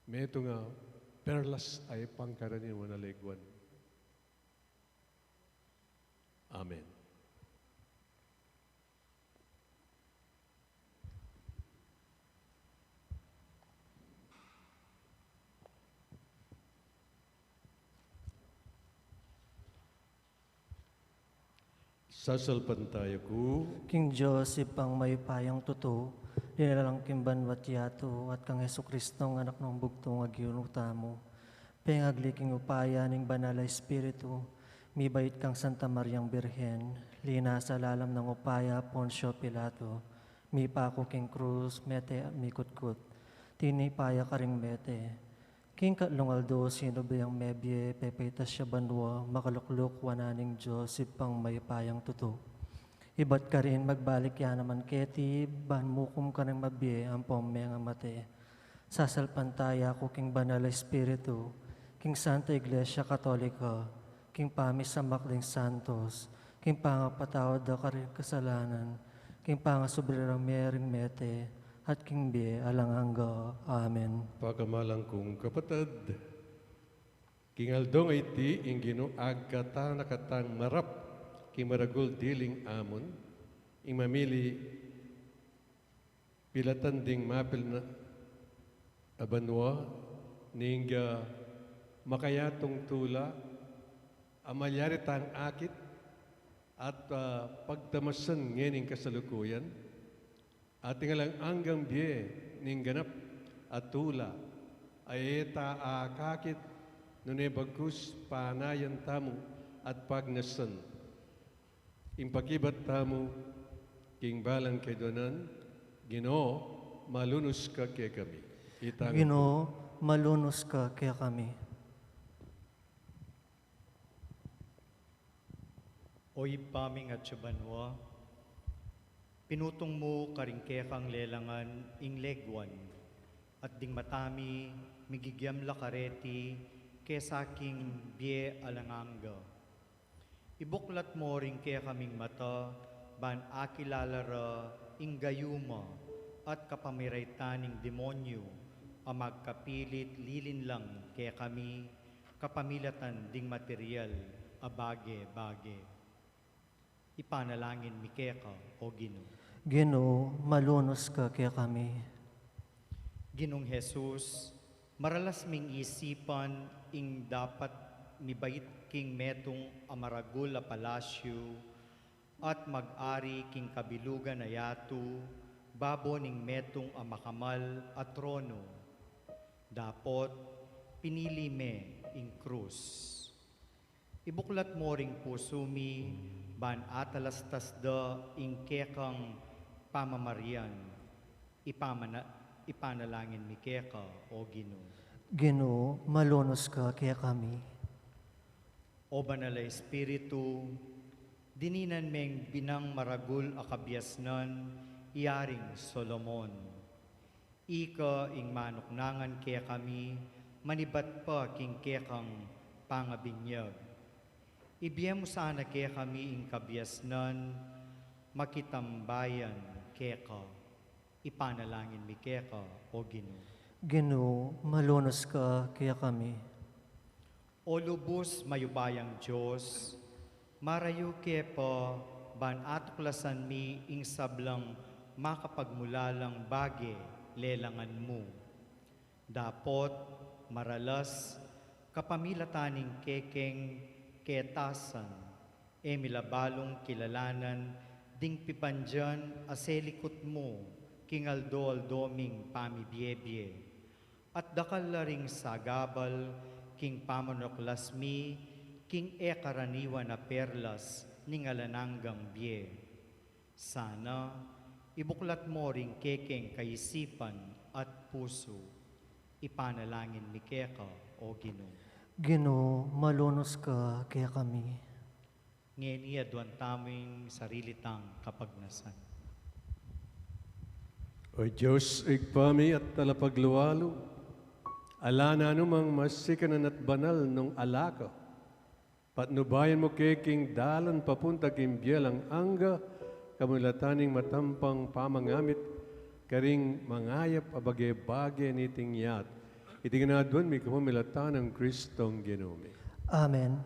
Metung a perlas a ipangkaraniwan a leguan. Amen. Sasalpantaya ku king Dios, Ibpang mayupayang tutu, linalang king banwa't yatu, at kang Jesucristong Anak nang bugtung a Ginu tamu. Pengagli king upaya ning Banal a Espiritu, mibait kang Santa Mariang Birhen, linasa lalam nang upaya Poncio Pilato, mipaku king krus, mete at mikutkut, tinipa ya karing mete. King katlung aldo, sinubli yang mebie, pepaitas ya banua, makalukluk wanan ning Dios, Ibpang mayupayang tutu. Ibat karin magbalik ya naman keti, ban mukum karing mabie ampong mengamate. Sasalpantaya ku king Banal a Espiritu, king Santa Iglesia Katolika, king pamisamak ding santos, king pangapatawad da karing kasalanan, king pangasubli rang mie ring mete, at king bie alang angga. Amen. Pakamalan kung kapatad, king aldong iti, ing Ginu agkatan a katang marap king maragul diling amun, ing mamili pilatan ding mapil na a banua, ning, ah, makayatung tula, a malyari tang akit, at, ah, pagtamasan ngening kasalukuyan, at ing alang anggang bie ning ganap a tula, a e ta akakit, nune bagkus panayan tamu at pagnasan. Ing pakibat tamu king balang keduanan, Ginu, malunus ka kekami. Itang Ginu, malunus ka kekami. O Ibpa ming atsu banua, pinutung mu karing kekang lelangan ing leguan, at ding mata mi migigiam la kareti kesa king bie alang angga. Ibuklat mo ring kekaming mata, ban akilala ra ing gayuma at kapamirayan ning demonyu a magkapilit lilinlang kekami, kapamilatan ding material a bage-bage. Ipanalangin mi keka, O Ginu. Ginu, malunus ka kekami. Ginung Jesus, maralas ming isipan ing dapat mibait king metung a maragul a palasyu, at mag-ari king kabilugan a yatu, babo ning metung a makamal a trono. Dapot, pinili me ing krus. Ibuklat mo ring pusu mi, ban atalastas da ing kekang pamamarian. Ipamana-, ipanalangin mi keka, O Ginu. Ginu, malunus ka kekami. O Banal a Espiritu, dininan meng binang maragul a kabiasnan i Aring Solomon. Ika ing manuknangan kekami, manibat pa king kekang pangabinyag. Ibie mu sana kekami ing kabiasnan, makitambayan keka. Ipanalangin mi keka, O Ginu. Ginu, malunus ka kekami. O lubus mayupayang Dios, marayu ke pa ban atuklasan mi ing sablang makapagmulalang bage lelangan mu. Dapot, maralas, Kapamilatan ning kekeng ketasan, e mi la balung kilalanan ding pipandian a selikut mu king aldo-aldo ming pamibiebie. At dakal la ring sagabal king pamanuklas mi king e karaniwan a perlas ning alang anggang bie. Sana ibuklat mo ring kekeng kaisipan at pusu. Ipanalangin mi keka, O Ginu. Ginu, malunus ka kekami. Ngeni aduan tamu ing sarili tang kapagnasan. O Dios, Ibpa mi at Talapaglualu, ala nanu mang masikanan at banal nung ala ka. Patnubayan mu ke king dalan papunta king bie alang angga, kapamilatan ning matampang pamangamit karing mangayap a bage-bage niting yatu. Iti ngan aduan mi kapamilatan nang Kristong Ginu mi. Amen.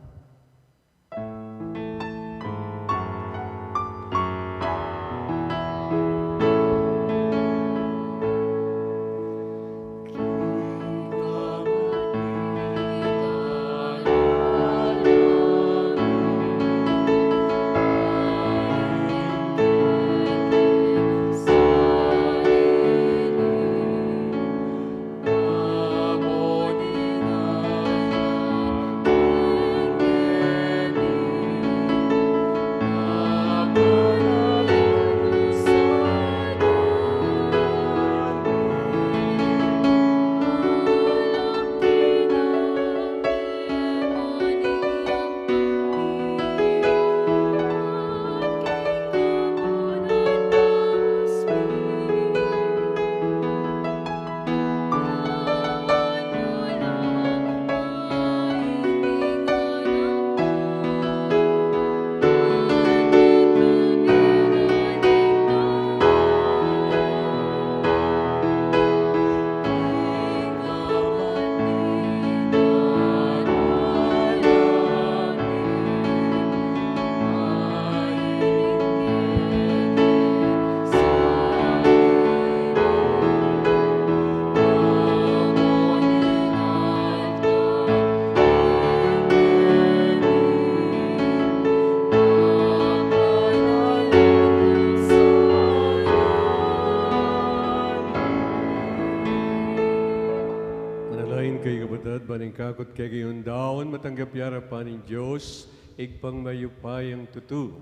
Manalangin kayu, kapatad, ban ing kakut kekayu ngan matanggap ya king arapan ning Dios, Ibpang mayupayang tutu.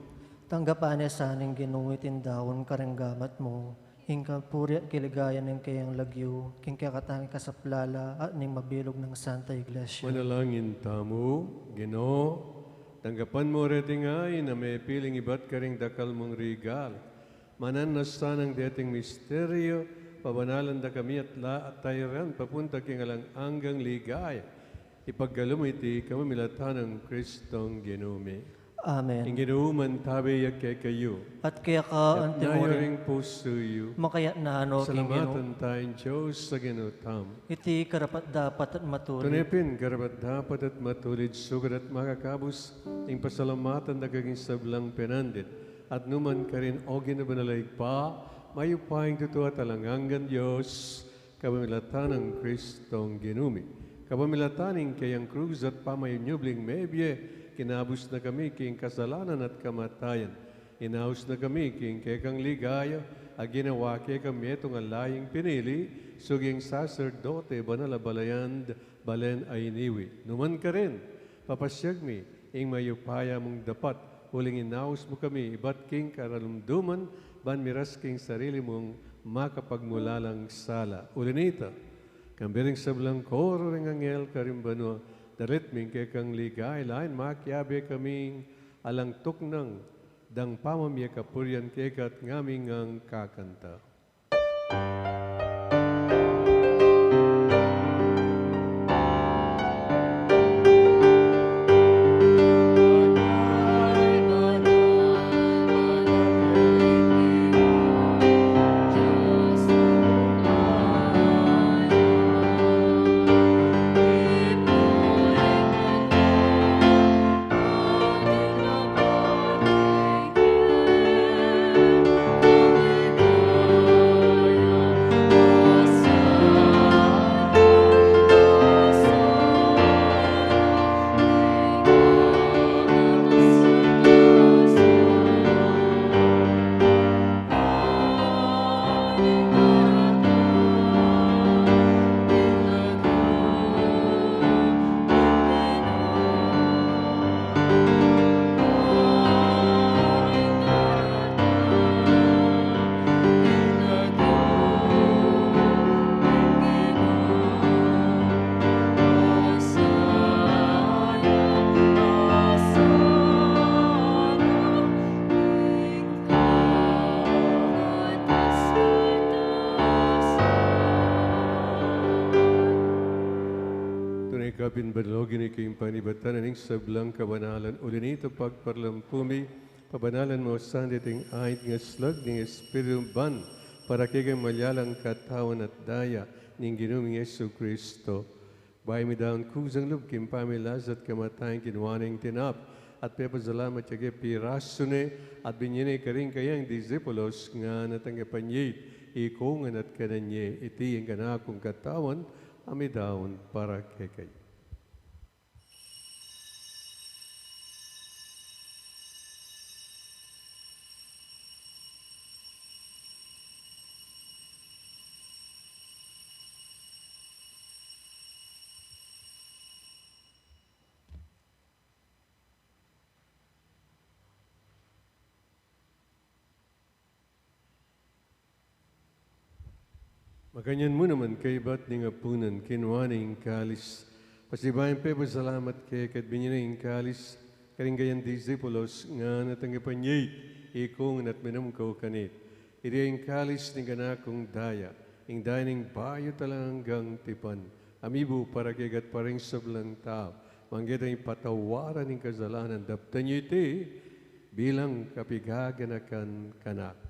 Tanggapan na sa ning Ginu iting daun karing gamat mu, ing kapurian at kaligayan ning keyang lagyu, king kekatang ikasaplala at ning mabilug nang Santa Iglesia. Manalangin tamu. Ginu, tanggapan mu reting ain a mepiling ibat karing dakal mung rigalu. Mananu na sanang deting misteryu, pabanalan da kami at la-, at tairan papunta king alang anggang ligaya. Ipagkalub mu iti kapamilatan nang Kristong Ginu mi. Amen. Ing Ginu mantabi ya kekayu. At keka antimurin. Ing pusu yu. Makayatna no king Ginu. Salamatan taya ing Dios a Ginu tamu. Iti karapat-dapat at matulid. Tune pin karapat-dapat at matulid, sugad at makakabus, ing pasalamatan da ka king sablang penandit. At numan karin, O Ginu banal a Ibpa, mayupayang tutu at alang anggang Dios, kapamilatan nang Kristong Ginu mi. Kapamilatan ning keyang krus at pamanyubling mebie, kinabus na kami king kasalanan at kamatayan. Inaus na kami king kekang ligaya, a ginawa kekami metung a laying pinili, suging saserdote, banal a balayan, balen a iniwi. Numan karin, papasiag mi ing mayupaya mung dapat, uling inaus mu kami ibat king karalumduman, ban miras king sarili mung makapagmulalang sala. Uli nita, kambe ring sablang koro ring anghel karin banua, dalit mi ing kekang ligaya, lain makiabe kaming alang tuknang dang pamamie kapurian keka at ngaming ngan kakanta. Pin balu king panibatan ning sablang kabanalan, uli nita pagparalampu mi, pabanalan mu sa ding ait ngan slag ning Espiritu ban para kekami maging katawan at daya ning Ginu ming Jesucristo. Bayu mi daun kusang lub king pamilas at kamatayan, kinuan ne ing tinape at pepasalamat ya ke, pirasu ne at binie ne karing kayang disipulos, ngana, Tanggap ye iti, ikongan at kanan ye, iti ing kanakung katawan a midaun para kekayu. Makanyan mu naman kaybat ning apunan, kinuan ne ing kalis, pasibayu yang pepasalamat keka at binie ne ing kalis karing kayang disipulos, ngana, Tanggap ye iti, ikongan at minum kayu kaniti, iti ing kalis ning kanakung daya, ing daya ning bayu at alang anggang tipan, a mibu para kekayu at para king sablang tau, manggeta king patawaran ning kasalanan. Daptan ye iti bilang kapaganakan kanaku.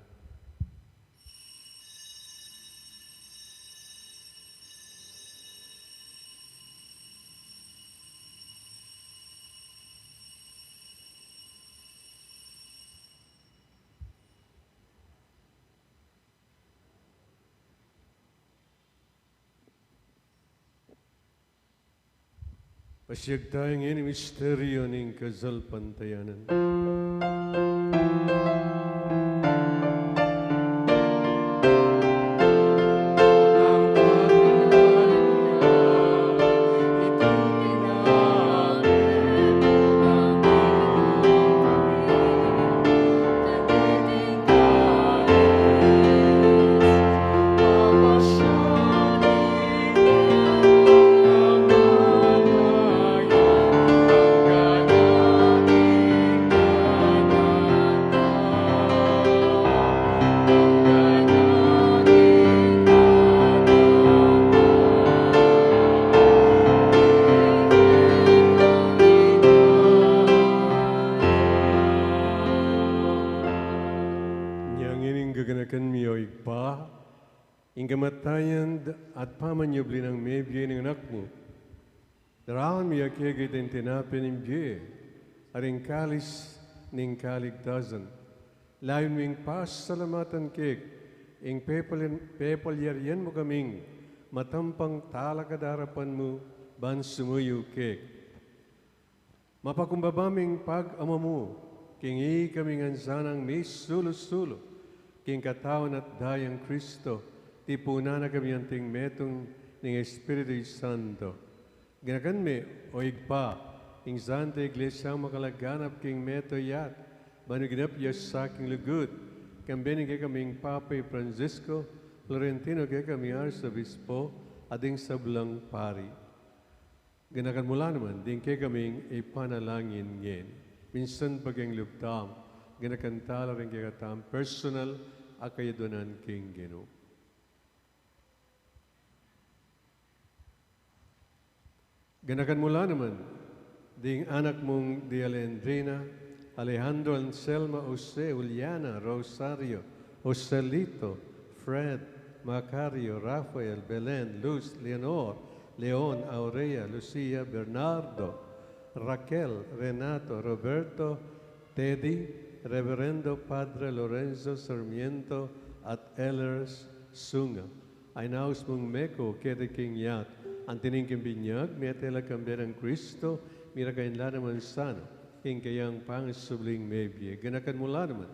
Pasiag tamu ngeni ing misteryu ning kasalpantayanan. Nya ngeni ing gaganakan mi, o Ibpa, ing kamatayan at pamanyubli nang mebie ning Anak mu. Daraun mi keka iting tinape ning bie at ing kalis ning kaligtasan. Layun ming pasalamatan keka ing pepal-, pepalyarian mu kaming matampang talakad king arapan mu ban sumuyu keka. Mapakumbaba ming pag-ama mu king ikami ngan sanang misulu-sulu king katawan at daya nang Kristo, tipunan na kami anting metung ning Espiritu Santo. Ganakan me, o Ibpa, ing Santa Iglesia mung makalaganap king mabilug a yatu, ban maganap ya sa king lugud, kambe ning kekaming Papa i Francisco, Florentino kekaming Arsobispo, at ding sablang pari. Ganakan mu la naman ding kekaming ipanalangin ngeni. Minsan pa king lub tamu, ganakan tala ring kekatamung personal a kayadwanan king Ginu. Ganakan mu la naman ding anak mung Dialendrina, Alejandro, Anselma, Jose, Juliana, Rosario, Joselito, Fred, Macario, Rafael, Belen, Luz, Leonor, Leon, Aurea, Lucia, Bernardo, Raquel, Renato, Roberto, Teddy, Reverendo Padre Lorenzo Sarmiento, at Elers Sunga. Ay naus mung meko keti king yatu, anti ning king binyag, mete la kambe nang Kristo, mira kayang la naman sana king kayang pangasubling mebie. Ganakan mu la naman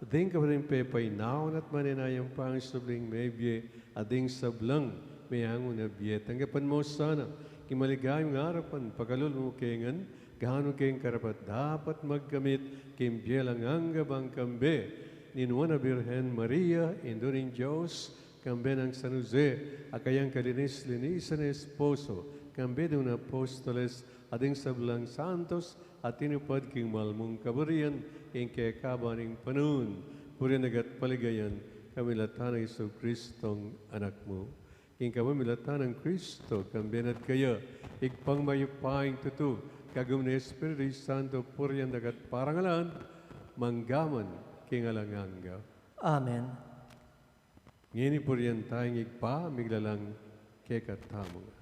ding kapatad ming pepainawa at manenayang pangasubling mebie, at ding sablang meangu na bie. Tanggapan mu sana king maligayang arapan, pakalulu mu kami ngan ganu king karapat-dapat magkamit king bie alang angga bang kambe ning Nuan a Birhen Maria, Indu ning Dios, kambe nang San Jose a kayang kalinis-linisan a esposo, kambe ding apostoles, at ding sablang santos a tinupad king mal mung kaburian, king kekaban ning panaun, purian da ka at paligayan, kambe ning Ginu ming Jesucristong Anak mu. Ing kapamilatan nang Kristo, kambe na at kaya, Ibpang mayupayang tutu, kagum ning Espiritu Santo, purian da ka at parangalan, mangga man king alang angga. Amen. Ngeni purian taya ing Ibpa, miglalang kekatamu ngan.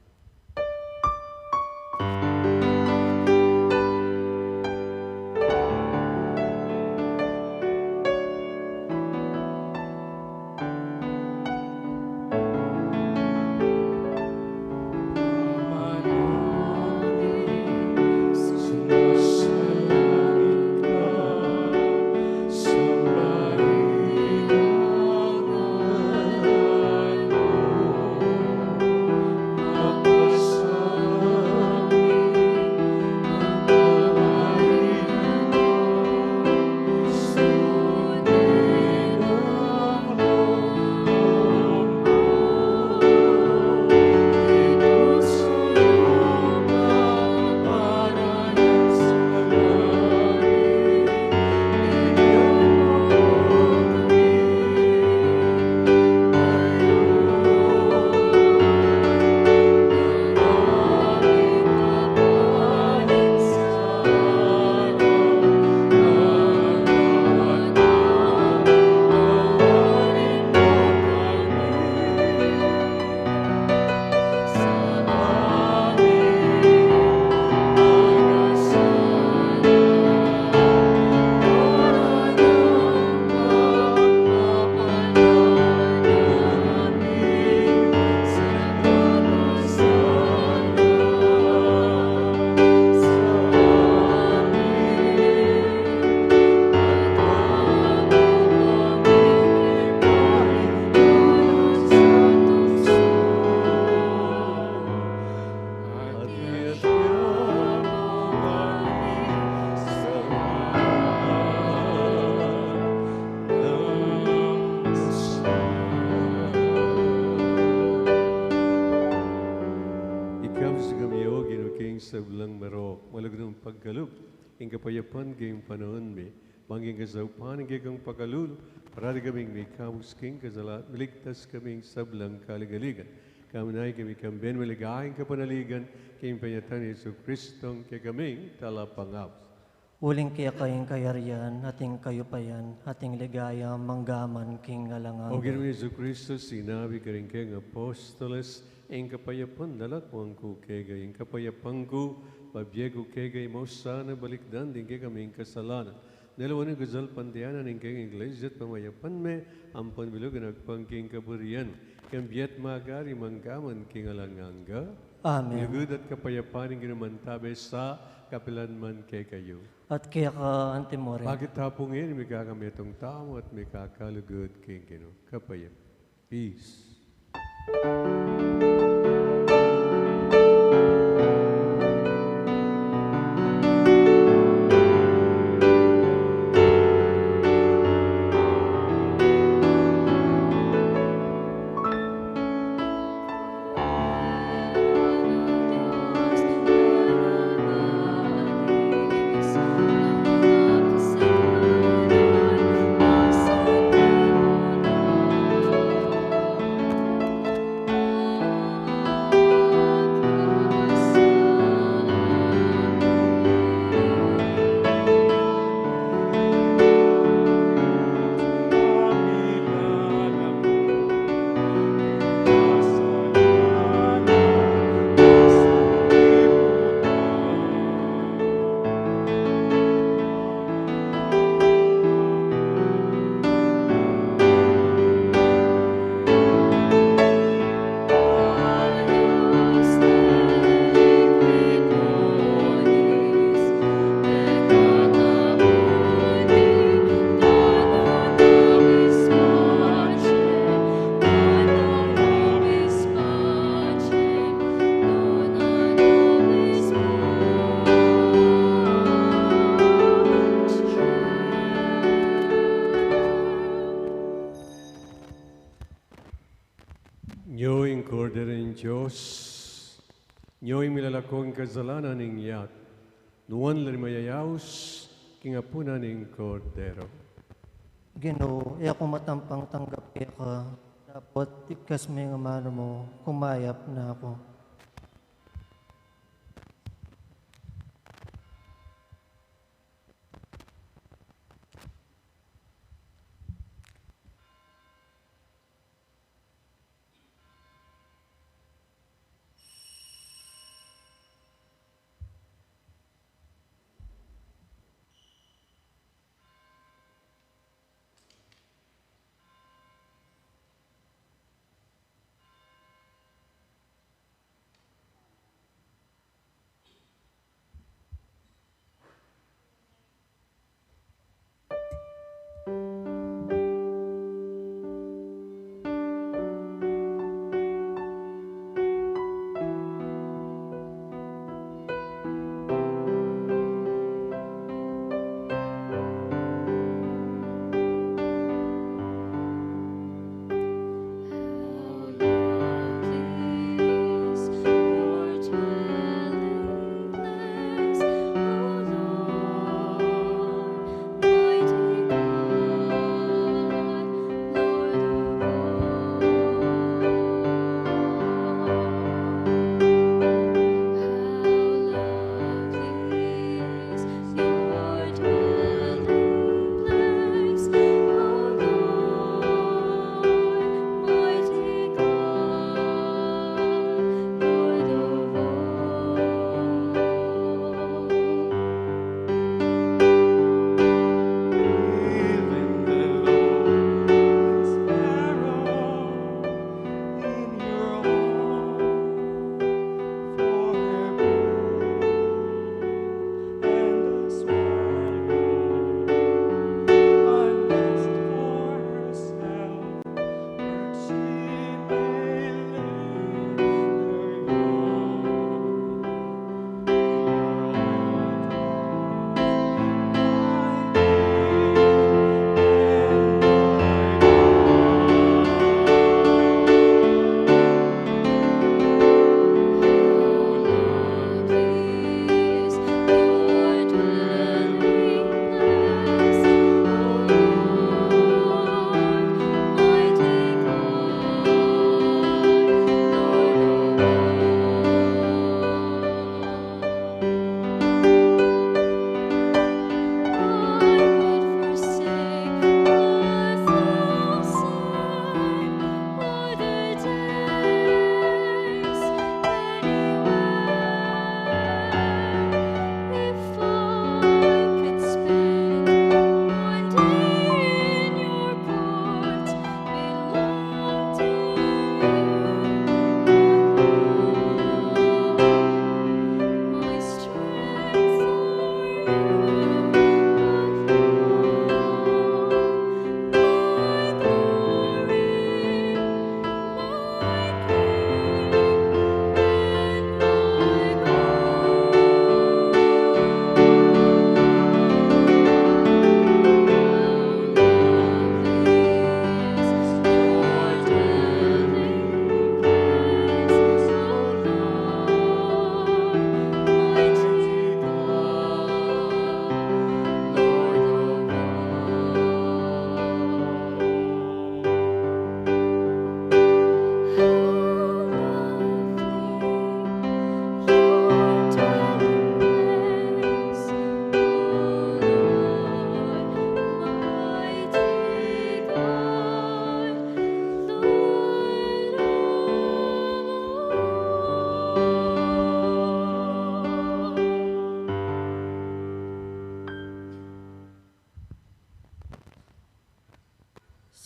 Ikabus kami, O Ginu, king sablang marok, malugud nung pagkalub ing kapayapan king panaun mi, bang king kasaupan ning kekang pakalulu, parati kaming mikabus king kasalan, miligtas kaming sablang kaligaligan. Kaminay kami kambe ning maligayang kapanaligan, king panyatang Jesucristo, kekaming Talapangabus. Uling keka ing kayarian, at ing kayupayan, at ing ligaya, mangga man king alang angga. O Ginu Jesucristo, sinabi mu karing kekang apostoles, ing kapayapan lakuan ku kekayu, ing kapayapan ku bibie ku kekayu, e mu sana balikdan ding kekaming kasalanan, nune lawan ing kasalpantayanan ning kekang Iglesia at pamayapan me, ampon bilug agpang king kaburian mu, king bie at magari, mangga man king alang angga. Amen. Ing lugud at kapayapan ning Ginu mantabe sa kapilan man kekayu. At keka antimurin. Pakit ta pu ngeni ing mikakametung tamu at mikakalugud king Ginu. Kapayapan. Peace. Nyo ing Kordero ning Dios, nyo ing milalako king kasalanan ning yatu, nuan la ring mayayaus king apunan ning Kordero. Ginu, e ku matampang tanggap keka, Dapot ikasmu ing amanu mu, kumayap na ku.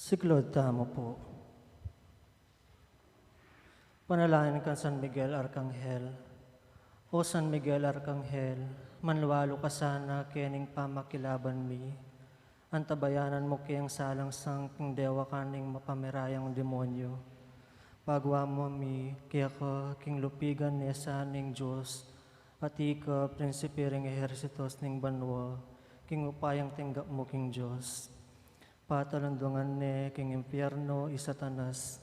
Siklaud tamu pu. Panalangin kang San Miguel Arkanghel. O San Miguel Arkanghel, manlualu ka sana kening pamakilaban mi. Antabayanan mu keng salangsang king dewakan ning mapamirayang demonyu. Pagwa mu mi keka king lupigan ne sa ning Dios, at ika prinsipe ring ehersitos ning banua, king upayang tinggap mu king Dios. Patalundungan ne king impiernu i Satanas,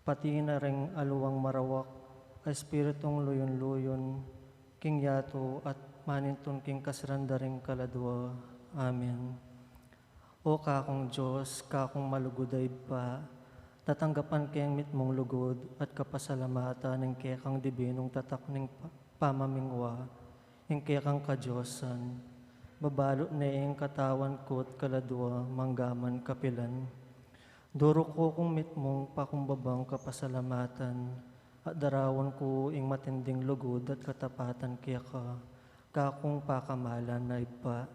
pati na ring aliwang marawak a espiritung luyun-luyun king yatu at manintun king kasiran da ring kaladua. Amen. O kakung Dios, kakung malugud a Ibpa, Tatanggapan ke ing mitmung lugud at kapasalamatan ing kekang dibinung tatak ning pa-, pamamingwa, ing kekang kadiosan. Babalut ne ing katawan ku't kaladua manggaman kapilan. Duruku kung mitmung pakumbabang kapasalamatan, at darawan ku ing matinding lugud at katapatan keka, kakung pakamalan a Ibpa.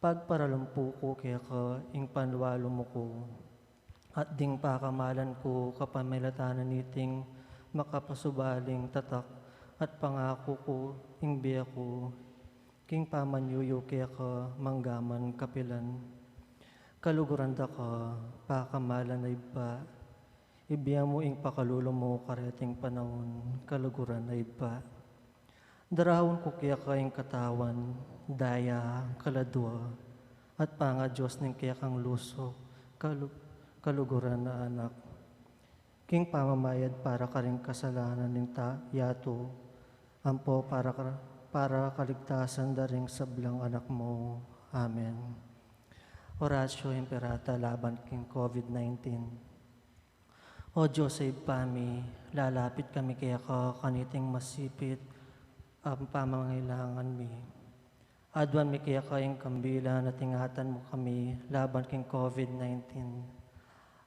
Pagparalumpu ku keka ing panwalumu ku, at ding pakamalan ku kapamilatan na niting makapasubaling tatak, at pangaku ku ing bie ku, king pamanyuyu keka manggaman kapilan. Kaluguran da ka, pakamalan a Ibpa, ibie mu ing pakalulu mu kareting panaun, kaluguran a Ibpa. Darawan ku keka ing katawan, daya, kaladua, at pangaDios ning kekang lusu, kalu-, kaluguran a Anak. King pamamayad para karing kasalanan ning ta-, yatu, ampo para ka-, para kaligtasan da ring sablang anak mu. Amen. Oratio Imperata laban king COVID nineteen. O Dios a Ibpa mi, lalapit kami keka kaniting masipit a pamangailangan mi. Aduan mi keka ing kambilan at ingatan mu kami laban king COVID nineteen.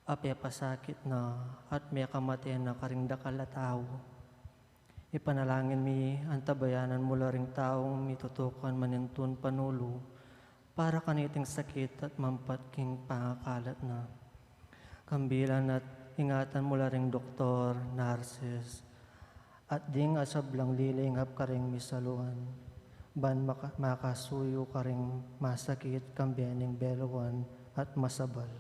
Apepasakit na at mekamate na karing dakal a tau. Ipanalangin mi, antabayanan mu la ring taung mitutukan manintun panulu para kaniting sakit at mampat king pangakalat na. Kambilan at ingatan mu la ring doktor, nurses, at ding asablang lilingap karing misaluan, ban maka-, makasuyu karing masakit, kambe ning beluan at masabal.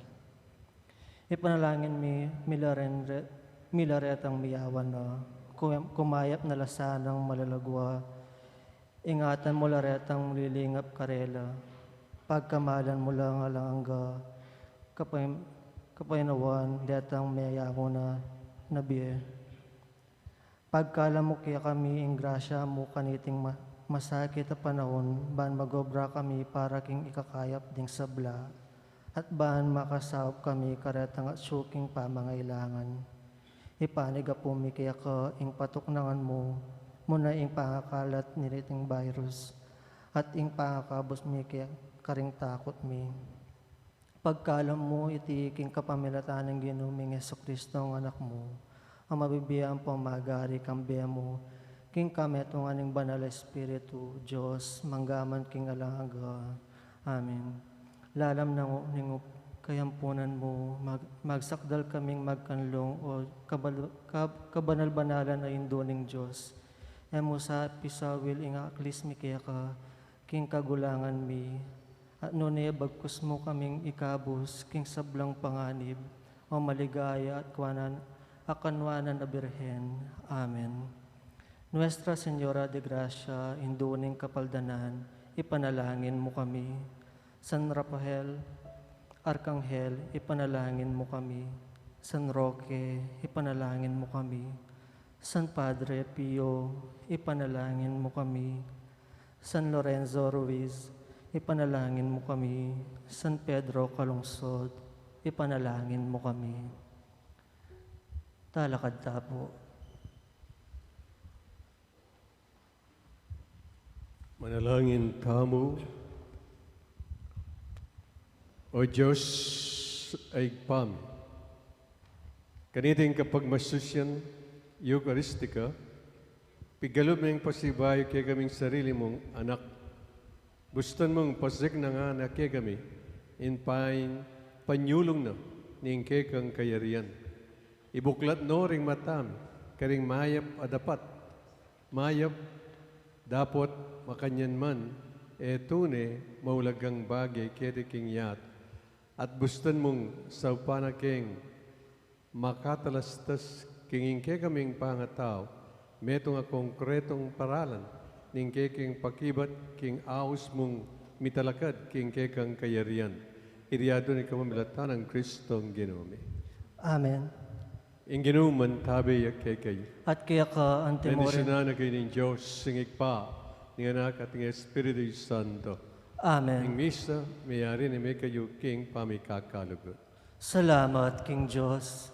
Ipanalangin mi, mila ren re-, mila retang miyawan na, ku-, kumayap na la sanang malagwa, ingatan mu la retang lilingap karela, pagkamalan mu la alang angga, kapay-, kapaynawan detang meyangu na na bie. Pagkalam mu kekami ing grasya mu kaniting ma-, masakit a panaun, ban magobra kami para king ikakayap ding sabla, at ban makasaup kami karetang atsu king pamangailangan. Ipanyawad mi keka ing patuknangan mu, muna ing pangakalat niting virus, at ing pangakabus mi ke-, karing takut mi. Pagkalam mu iti king kapamilatan ning Ginu ming Jesucristo a Anak mu, a mabibie ampo magari kambe mu, king kametungan ning Banal a Espiritu, Dios, manggaman king alang angga. Amen. Lalam na ning kayampunan mu, mag-, magsakdal kaming magkanlung, o kabal-, kab-, kabanal-banalan a Indu ning Dios. E mu sa pisawil ing aklis mi keka, king kagulangan mi, at nune bagkus mu kaming ikabus king sablang panganib, o maligaya at kawanan, a kanuanan a Birhen. Amen. Nuestra Señora de Gracia, Indu ning Kapaldanan, ipanalangin mu kami. San Rafael, Arkanghel, ipanalangin mu kami. San Roque, ipanalangin mu kami. San Padre Pio, ipanalangin mu kami. San Lorenzo Ruiz, ipanalangin mu kami. San Pedro Calungsod, ipanalangin mu kami. Talakad ta pu. Manalangin tamu. O Dios a Ibpa mi, kaniting kapagmasusyan Eukaristika, pigalu mung pasibayu kekaming sarili mung anak. Bustan mung pasiknangan na kekami ing panyulung na ning kekang kayarian. Ibuklat no ring mata mi karing mayap a dapat, mayap, dapot makanyan man, e tune maulagang bage keti king yatu. At bustan mung saupan na keng makatalastas king ing kekaming pangatau, metung a konkretung paralan ning kekeng pakibat king aus mung mitalakad king kekang kayarian. Iti aduan king pamilatan nang Kristong Ginu mi. Amen. Ing Ginu mantabe ya kekayu. At keka antimurin. Bendisyonan na kayu ning Dios, ing Ibpa, ning Anak, at ning Espiritu Santo. Amen. Ing misa meyari ne mekayu king pamikakalugud. Salamat king Dios.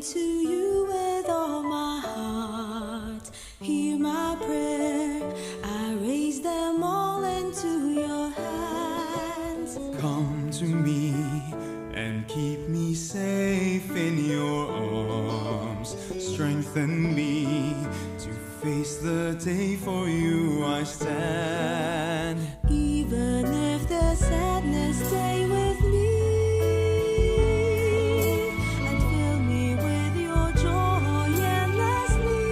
To you with all my heart. Hear my prayer. I raise them all into your hands. Come to me and keep me safe in your arms. Strengthen me to face the day for you I stand. Even if the sadness stay with me, and fill me with your joy endlessly.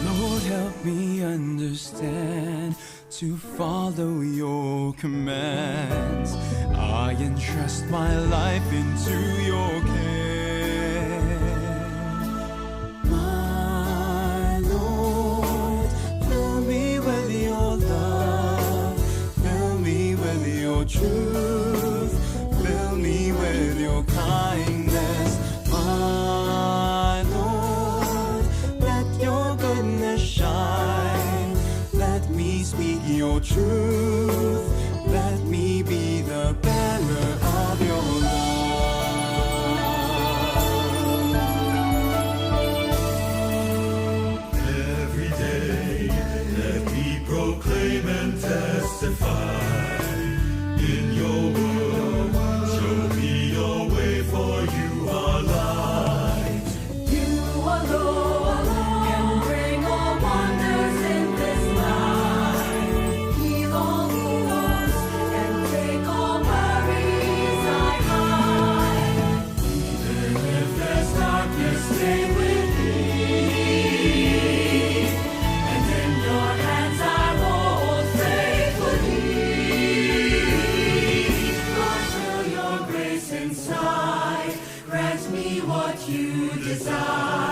Lord, help me understand to follow your commands. I entrust my life into your care. My Lord, fill me with your love, fill me with your truth, fill me with your kindness. My Lord, let your goodness shine, let me speak your truth, let me be the bearer of your love. Every day, let me proclaim and testify. In your word, show me your way, for you are light. You alone can bring all wonders in this life. Heal all wounds and take all worries I hide. Even if there's darkness, stay with me. And in your hands I hold faithfully. Lord, fill your grace inside. Grant me what you desire.